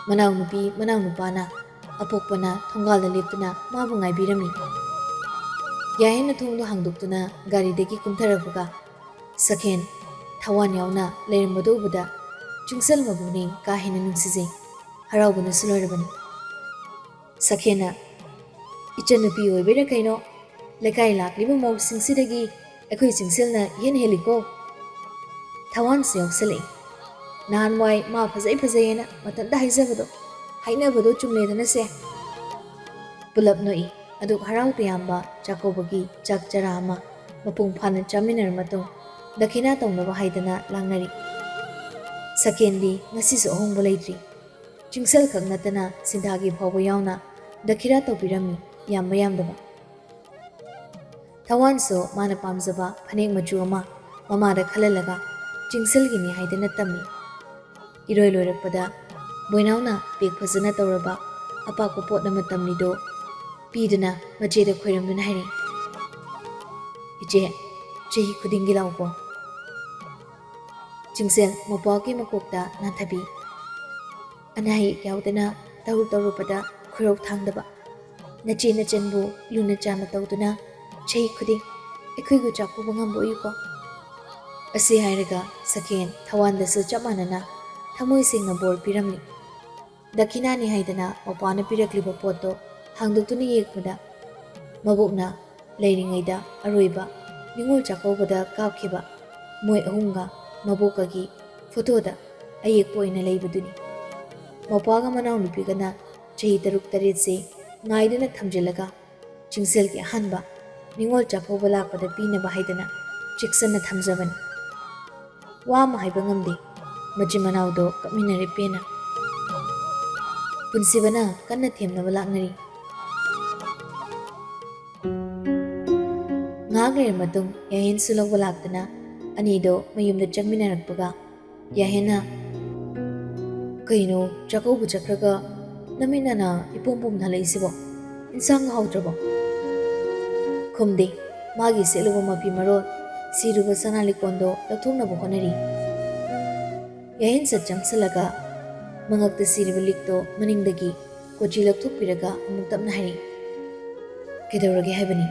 ꯃꯅꯥꯎꯅꯨꯄꯤ ꯃꯅꯥꯎꯅꯨꯄꯥꯅ ꯑꯄꯣꯛꯄꯅ ꯊꯣꯡꯒꯥꯜꯗ ꯂꯦꯞꯇꯨꯅ ꯃꯥꯕꯨ ꯉꯥꯏꯕꯤꯔꯝꯃꯤ꯫ ꯌꯥꯍꯦꯅ ꯊꯣꯡꯗꯨ ꯍꯥꯡꯗꯣꯛꯇꯨꯅ ꯒꯥꯔꯤꯗꯒꯤ ꯀꯨꯝꯊꯔꯛꯄꯒ ꯁꯈꯦꯟ ꯊꯋꯥꯟ ꯌꯥꯎꯅ ꯂꯩꯔꯝꯕꯗꯨ ꯎꯕꯗ ꯆꯤꯡꯁꯤꯜ ꯃꯕꯨꯛꯅꯤꯡ ꯀꯥ ꯍꯦꯟꯅ ꯅꯨꯡꯁꯤꯖꯩ꯫ ꯍꯔꯥꯎꯕꯅꯁꯨ ꯂꯣꯏꯔꯕꯅꯤ꯫ ꯁꯈꯦꯟꯅ, "ꯏꯆꯟꯅꯨꯄꯤ ꯑꯣꯏꯕꯩꯔꯥ ꯀꯩꯅꯣ, ꯂꯩꯀꯥꯏ ꯂꯥꯛꯂꯤꯕ ꯃꯧꯁꯤꯡꯁꯤꯗꯒꯤ ꯑꯩꯈꯣꯏ ꯆꯤꯡꯁꯤꯜꯅ ꯏꯍꯦꯟ ꯍꯦꯜꯂꯤꯀꯣ"꯫ ꯊꯋꯥꯟꯁꯨ ꯌꯥꯎꯁꯜꯂꯛꯏ꯫ ꯅꯍꯥꯟꯋꯥꯏ ꯃꯥ ꯐꯖꯩ ꯐꯖꯩꯌꯦꯅ ꯃꯊꯟꯇ ꯍꯥꯏꯖꯕꯗꯣ, ꯍꯥꯏꯅꯕꯗꯣ ꯆꯨꯝꯂꯦꯗꯅꯁꯦ꯫ ꯄꯨꯂꯞ ꯅꯣꯛꯏ꯫ ꯑꯗꯨꯛ ꯍꯔꯥꯎ ꯇꯌꯥꯝꯕ ꯆꯥꯛꯀꯧꯕꯒꯤ ꯆꯥꯛ ꯆꯔꯥ ꯑꯃ ꯃꯄꯨꯡ ꯐꯥꯅ ꯆꯥꯃꯤꯟꯅꯔ ꯃꯇꯨꯡ, ꯗꯈꯤꯅꯥ ꯇꯧꯅꯕ ꯍꯥꯏꯗꯅ ꯂꯥꯡꯅꯔꯤ꯫ ꯁꯀꯦꯟꯗꯤ ꯉꯁꯤꯁꯨ ꯑꯍꯣꯡꯕ ꯂꯩꯇ꯭ꯔꯤ꯫ ꯆꯤꯡꯁꯜ ꯈꯛ ꯅꯠꯇꯅ ꯁꯤꯟꯊꯥꯒꯤ ꯐꯥꯎꯕ ꯌꯥꯎꯅ ꯗꯈꯤꯅꯥ ꯇꯧꯕꯤꯔꯝꯃꯤ, ꯌꯥꯝꯕ ꯌꯥꯝꯗꯕ꯫ ꯊꯋꯥꯟꯁꯨ ꯃꯥꯅ ꯄꯥꯝꯖꯕ ꯐꯅꯦꯛ ꯃꯆꯨ ꯑꯃ ꯃꯃꯥꯗ ꯈꯜꯍꯜꯂꯒ ꯆꯤꯡꯁꯜꯒꯤꯅꯤ ꯍꯥꯏꯗꯅ ꯇꯝꯃꯤ꯫ ꯏꯔꯣꯏ ꯂꯣꯏꯔꯛꯄꯗ ꯕꯣꯏꯅꯥꯎꯅ ꯄꯦꯛ ꯐꯖꯅ ꯇꯧꯔꯕ ꯑꯄꯥꯛꯄ ꯄꯣꯠ ꯑꯃ ꯇꯝꯂꯤꯗꯨ ꯄꯤꯗꯨꯅ ꯃꯆꯦꯗ ꯈꯣꯏꯔꯝꯗꯨꯅ ꯍꯥꯏꯔꯛꯏ, "ꯏꯆꯦ, ꯆꯍꯤ ꯈꯨꯗꯤꯡꯒꯤ ꯂꯥꯛꯎꯀꯣ"꯫ ꯆꯤꯡꯁꯦꯜ ꯃꯄꯥꯒꯤ ꯃꯀꯣꯛꯇ ꯅꯥꯟꯊꯕꯤ꯫ ꯑꯅꯥ ꯑꯌꯦꯛ ꯌꯥꯎꯗꯅ ꯇꯧꯔꯨ ꯇꯧꯔꯨꯕꯗ ꯈꯨꯔꯧ ꯊꯥꯡꯗꯕ ꯅꯆꯦ ꯅꯆꯟꯕꯨ ꯂꯨꯅ ꯆꯥꯟꯅ ꯇꯧꯗꯨꯅ ꯆꯍꯤ ꯈꯨꯗꯤꯡ ꯑꯩꯈꯣꯏꯕꯨ ꯆꯥꯛꯀꯧꯕ ꯉꯝꯕ ꯑꯣꯏꯌꯨꯀꯣ꯫ ꯑꯁꯤ ꯍꯥꯏꯔꯒ ꯁꯈꯦꯟ ꯊꯋꯥꯟꯗꯁꯨ ꯆꯞ ꯃꯥꯟꯅꯅ ꯊꯃꯣꯏ ꯁꯦꯡꯅ ꯕꯣꯔ ꯄꯤꯔꯝꯃꯤ꯫ ꯗꯈꯤꯅꯥꯅꯤ ꯍꯥꯏꯗꯅ ꯃꯄꯥꯅ ꯄꯤꯔꯛꯂꯤꯕ ꯄꯣꯠꯇꯣ ꯍꯥꯡꯗꯣꯛꯇꯨꯅ ꯌꯦꯡꯕꯗ, ꯃꯕꯣꯛꯅ ꯂꯩꯔꯤꯉꯩꯗ ꯑꯔꯣꯏꯕ ꯅꯤꯉꯣꯜ ꯆꯥꯛꯀꯧꯕꯗ ꯀꯥꯞꯈꯤꯕ ꯃꯣꯏ ꯑꯍꯨꯝꯒ ꯃꯕꯣꯛꯀꯒꯤ ꯐꯣꯇꯣꯗ ꯑꯌꯦꯛꯄ ꯑꯣꯏꯅ ꯂꯩꯕꯗꯨꯅꯤ꯫ ꯃꯄꯥꯒ ꯃꯅꯥꯎꯅꯨꯄꯤꯒꯅ ꯆꯍꯤ ꯇꯔꯨꯛ ꯇꯔꯦꯠꯁꯦ ꯉꯥꯏꯗꯨꯅ ꯊꯝꯖꯤꯜꯂꯒ, ꯆꯤꯡꯁꯦꯜꯒꯤ ꯑꯍꯥꯟꯕ ꯅꯤꯉꯣꯜ ꯆꯥꯛꯀꯧꯕ ꯂꯥꯛꯄꯗ ꯄꯤꯅꯕ ꯍꯥꯏꯗꯅ ꯆꯦꯛꯁꯤꯟꯅ ꯊꯝꯖꯕꯅꯤ꯫ ꯋꯥ ꯑꯃ ꯍꯥꯏꯕ ꯉꯝꯗꯦ, ꯃꯆꯤꯟ ꯃꯅꯥꯎꯗꯣ ꯀꯞꯃꯤꯟꯅꯔꯦ ꯄꯦꯟꯅ꯫ ꯄꯨꯟꯁꯤꯕꯅ ꯀꯟꯅ ꯊꯦꯝꯅꯕ ꯂꯥꯛꯅꯔꯤ꯫ ꯉꯥꯏꯍꯥꯛ ꯂꯩꯔ ꯃꯇꯨꯡ ꯌꯥꯍꯦꯟꯁꯨ ꯂꯧꯕ ꯂꯥꯛꯇꯨꯅ ꯑꯅꯤꯗꯣ ꯃꯌꯨꯝꯗ ꯆꯪꯃꯤꯟꯅꯔꯛꯄꯒ ꯌꯥꯍꯦꯟꯅ, "ꯀꯩꯅꯣ, ꯆꯥꯛꯀꯧꯕ ꯆꯠꯈ꯭ꯔꯒ ꯅꯃꯤꯠ ꯅꯅꯥ ꯏꯄꯣꯝ ꯄꯣꯝ ꯍꯜꯂꯛꯏꯁꯤꯕꯣ? ꯏꯟꯁꯥꯡ ꯍꯥꯎꯇ꯭ꯔꯕꯣ?" ꯈꯨꯝꯗꯦ꯫ ꯃꯥꯒꯤ ꯁꯦꯠꯂꯨꯕ ꯃꯐꯤ ꯃꯔꯣꯜ, ꯁꯤꯔꯨꯕ ꯁꯅꯥ ꯂꯤꯛꯀꯣꯟꯗꯣ ꯂꯧꯊꯣꯛꯅꯕ ꯍꯣꯠꯅꯔꯤ꯫ ꯌꯥꯍꯦꯟ ꯁꯠ ꯆꯪꯁꯤꯜꯂꯒ ꯃꯉꯛꯇ ꯁꯤꯔꯤꯕ ꯂꯤꯛꯇꯣ ꯃꯅꯤꯡꯗꯒꯤ ꯀꯣꯆꯤ ꯂꯧꯊꯣꯛꯄꯤꯔꯒ ꯑꯃꯨꯛ ꯇꯞꯅ ꯍꯥꯏꯔꯛꯏ, "ꯀꯩꯗꯧꯔꯒꯦ ꯍꯥꯏꯕꯅꯤ?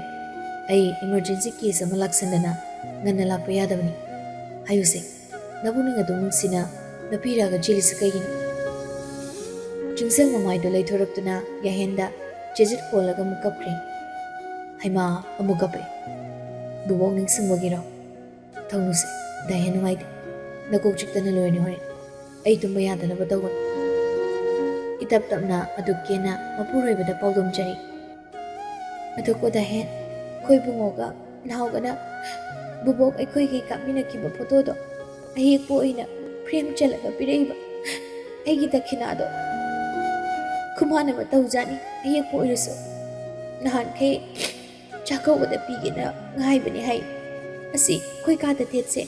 ꯑꯩ emergency case ꯑꯃ ꯂꯥꯛꯁꯟꯗꯅ ꯉꯟꯅ ꯂꯥꯛꯄ ꯌꯥꯗꯕꯅꯤ꯫ ꯍꯥꯏꯌꯨꯁꯦ, ꯅꯕꯨꯛꯅꯤꯡ ꯑꯗꯨꯝ ꯅꯨꯡꯁꯤꯅ ꯅꯨꯄꯤꯔꯒ ꯆꯦꯜꯂꯤꯁꯤ ꯀꯩꯒꯤꯅꯣ?" ꯆꯤꯡꯁꯦꯜ ꯃꯃꯥꯏꯗꯣ ꯂꯩꯊꯣꯔꯛꯇꯨꯅ ꯌꯥꯍꯦꯟꯗ ꯆꯦꯖꯤꯠ ꯀꯣꯜꯂꯒ ꯑꯃꯨꯛ ꯀꯞꯈ꯭ꯔꯦ꯫ ꯍꯩꯃꯥ, ꯑꯃꯨꯛ ꯀꯞꯄꯦ꯫ ꯕꯨꯕꯣꯛ ꯅꯤꯡꯁꯤꯡꯕꯒꯤꯔꯣ? ꯊꯧꯅꯨꯁꯦ, ꯗꯥ ꯍꯦꯟ ꯅꯨꯡꯉꯥꯏꯇꯦ꯫ ꯅꯀꯣꯛ ꯆꯤꯛꯇꯅ ꯂꯣꯏꯔꯅꯤ ꯍꯣꯔꯦꯟ꯫ ꯑꯩ ꯇꯨꯝꯕ ꯌꯥꯗꯅꯕ ꯇꯧꯒꯅꯨ꯫ ꯏꯇꯞ ꯇꯞꯅ ꯑꯗꯨꯛ ꯀꯦꯅ ꯃꯄꯨꯔꯣꯏꯕꯗ ꯄꯥꯎꯗꯝꯖꯔꯤ꯫ ꯑꯗꯨ ꯀꯣ ꯗꯥ ꯍꯦꯟ, ꯑꯩꯈꯣꯏ ꯕꯨꯡꯉꯣꯒ ꯅꯥꯎꯒꯅ ꯕꯨꯕꯣꯛ ꯑꯩꯈꯣꯏꯒꯤ ꯀꯥꯞꯃꯤꯟꯅꯈꯤꯕ ꯐꯣꯇꯣꯗꯣ ꯑꯌꯦꯛꯄ ꯑꯣꯏꯅ frame ꯆꯜꯂꯒ ꯄꯤꯔꯛꯏꯕ꯫ ꯑꯩꯒꯤ ꯗꯈꯤꯅꯥꯗꯣ ꯈꯨꯃꯥꯟꯅꯕ ꯇꯧꯖꯥꯅꯤ, ꯑꯌꯦꯛꯄ ꯑꯣꯏꯔꯁꯨ꯫ ꯅꯍꯥꯟꯈꯩ ꯆꯥꯛꯀꯧꯕꯗ ꯄꯤꯒꯦꯅ ꯉꯥꯏꯕꯅꯦ ꯍꯥꯏ꯫ ꯑꯁꯤ ꯑꯩꯈꯣꯏ ꯀꯥꯗ ꯊꯦꯠꯁꯦ꯫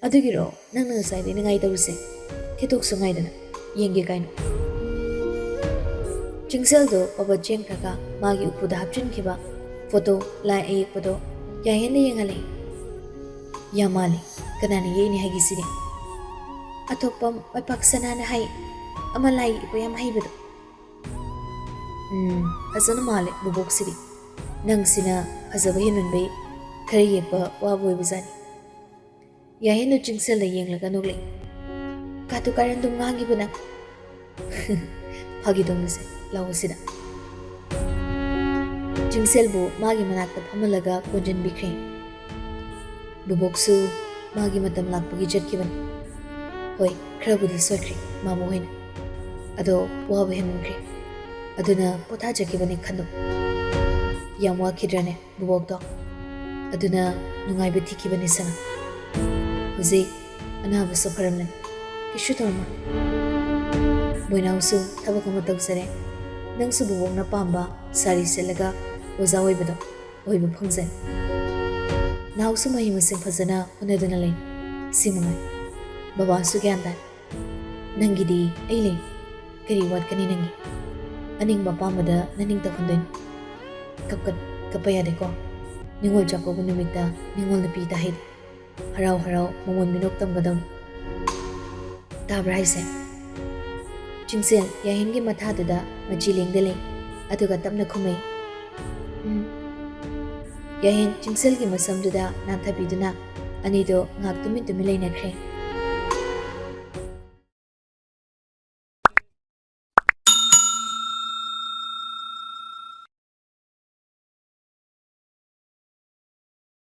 ꯑꯗꯨꯒꯤꯔꯣ ꯅꯪꯅ ꯉꯁꯥꯏꯗꯩ ꯅꯤꯡꯉꯥꯏ ꯇꯧꯔꯤꯁꯦ? ꯊꯦꯠꯇꯣꯛꯁꯨ ꯉꯥꯏꯗꯅ, ꯌꯦꯡꯒꯦ ꯀꯥꯏꯅꯣ꯫ ꯆꯤꯡꯁꯦꯜꯗꯣ ꯄꯕꯠ ꯆꯦꯟꯈ꯭ꯔꯒ ꯃꯥꯒꯤ ꯎꯄꯨꯗ ꯍꯥꯞꯆꯤꯟꯈꯤꯕ ꯐꯣꯇꯣ ꯂꯥꯏ ꯑꯌꯦꯛꯄꯗꯣ ꯌꯥꯍꯦꯟꯅ ꯌꯦꯡꯍꯜꯂꯛꯏ꯫ "ꯌꯥꯝ ꯃꯥꯜꯂꯤ, ꯀꯅꯥꯅ ꯌꯦꯛꯏꯅꯤ ꯍꯥꯏꯒꯦ ꯁꯤꯗꯤ?" "ꯑꯊꯣꯛꯄꯝ ꯃꯩꯄꯥꯛ ꯁꯅꯥꯅ ꯍꯥꯏ, ꯑꯃ ꯂꯥꯏ ꯌꯦꯛꯄ ꯌꯥꯝ ꯍꯩꯕꯗꯣ꯫" "ꯎꯝ, ꯐꯖꯅ ꯃꯥꯜꯂꯦ ꯕꯨꯕꯣꯛꯁꯤꯗꯤ꯫ ꯅꯪꯁꯤꯅ ꯐꯖꯕ ꯍꯦꯟꯃꯟꯕꯩ ꯈꯔ ꯌꯦꯛꯄ ꯋꯥꯕ ꯑꯣꯏꯕꯖꯥꯠꯅꯤ꯫" ꯌꯥꯍꯦꯟꯗꯨ ꯆꯤꯡꯁꯦꯜꯗ ꯌꯦꯡꯂꯒ ꯅꯣꯛꯂꯛꯏ꯫ "ꯀꯥꯇꯨ ꯀꯥꯔꯟꯗꯨ ꯉꯥꯡꯉꯤꯕ ꯅꯪ?" "ꯐꯥꯒꯤ ꯇꯧꯅꯨꯁꯦ, ꯂꯥꯛꯑꯣ ꯁꯤꯗ꯫" ꯆꯤꯡꯁꯦꯜꯕꯨ ꯃꯥꯒꯤ ꯃꯅꯥꯛꯇ ꯐꯝꯍꯜꯂꯒ ꯀꯣꯟꯖꯟꯕꯤꯈ꯭ꯔꯦ꯫ "ꯕꯨꯕꯣꯛꯁꯨ ꯃꯥꯒꯤ ꯃꯇꯝ ꯂꯥꯛꯄꯒꯤ ꯆꯠꯈꯤꯕꯅꯤ꯫ ꯍꯣꯏ, ꯈꯔꯕꯨꯗꯤ ꯁꯣꯏꯈ꯭ꯔꯦ ꯃꯥꯕꯨ ꯍꯣꯏꯅ꯫ ꯑꯗꯣ ꯋꯥꯕ ꯍꯦꯟꯃꯟꯈ꯭ꯔꯦ꯫ ꯑꯗꯨꯅ ꯄꯣꯊꯥꯖꯈꯤꯕꯅꯤ ꯈꯜꯂꯨ꯫" ꯌꯥꯝ ꯋꯥꯈꯤꯗ꯭ꯔꯅꯦ ꯕꯨꯕꯣꯛꯇꯣ? ꯑꯗꯨꯅ ꯅꯨꯡꯉꯥꯏꯕ ꯊꯤꯈꯤꯕꯅꯤ ꯁꯅꯥ꯫ ꯍꯧꯖꯤꯛ ꯑꯅꯥꯕꯁꯨ ꯐꯔꯝꯂꯅꯤ, ꯀꯩꯁꯨ ꯇꯧꯔꯝꯃꯣꯏ꯫ ꯕꯣꯏꯅꯥꯎꯁꯨ ꯊꯕꯛ ꯑꯃ ꯇꯧꯖꯔꯦ꯫ ꯅꯪꯁꯨ ꯕꯨꯕꯣꯛꯅ ꯄꯥꯝꯕ ꯁꯥꯔꯤ ꯁꯦꯠꯂꯒ ꯑꯣꯖꯥ ꯑꯣꯏꯕꯗꯣ ꯑꯣꯏꯕ ꯐꯪꯖꯅꯤ꯫ ꯅꯥꯎꯁꯨ ꯃꯍꯩ ꯃꯁꯤꯡ ꯐꯖꯅ ꯍꯣꯠꯅꯗꯨꯅ ꯂꯩ꯫ ꯁꯤ ꯃꯉꯥꯏ꯫ ꯕꯕꯥꯁꯨ ꯒ꯭ꯌꯥꯟ ꯇꯥꯏ꯫ ꯅꯪꯒꯤꯗꯤ ꯑꯩ ꯂꯩ꯫ ꯀꯔꯤ ꯋꯥꯠꯀꯅꯤ ꯅꯪꯒꯤ? ꯑꯅꯤꯡꯕ ꯑꯄꯥꯝꯕꯗ ꯅꯅꯤꯡ ꯇꯧꯍꯟꯗꯣꯏꯅꯤ꯫ ꯀꯞꯀꯅꯨ, ꯀꯞꯄ ꯌꯥꯗꯦꯀꯣ꯫ ꯅꯤꯉꯣꯜ ꯆꯥꯛꯀꯧꯕ ꯅꯨꯃꯤꯠꯇ ꯅꯤꯉꯣꯜ ꯅꯨꯄꯤ ꯇꯥꯍꯩꯗꯦ꯫ ꯍꯔꯥꯎ ꯍꯔꯥꯎ ꯃꯃꯣꯟ ꯃꯤꯅꯣꯛ ꯇꯝꯒꯗꯧꯅꯤ꯫ ꯇꯥꯕ꯭ꯔꯥ ꯍꯥꯏꯁꯦ? ꯆꯤꯡꯁꯦꯜ ꯌꯥꯍꯦꯟꯒꯤ ꯃꯊꯥꯗꯨꯗ ꯃꯆꯤ ꯂꯦꯡꯗ ꯂꯩ꯫ ꯑꯗꯨꯒ ꯇꯞꯅ ꯈꯨꯝꯃꯤ, "ꯎꯝ꯫" ꯌꯥꯍꯦꯟ ꯆꯤꯡꯁꯦꯜꯒꯤ ꯃꯁꯝꯗꯨꯗ ꯅꯥꯟꯊꯕꯤꯗꯨꯅ ꯑꯅꯤꯗꯣ ꯉꯥꯏꯍꯥꯛ ꯇꯨꯃꯤꯟ ꯇꯨꯃꯤꯟ ꯂꯩꯅꯈ꯭ꯔꯦ꯫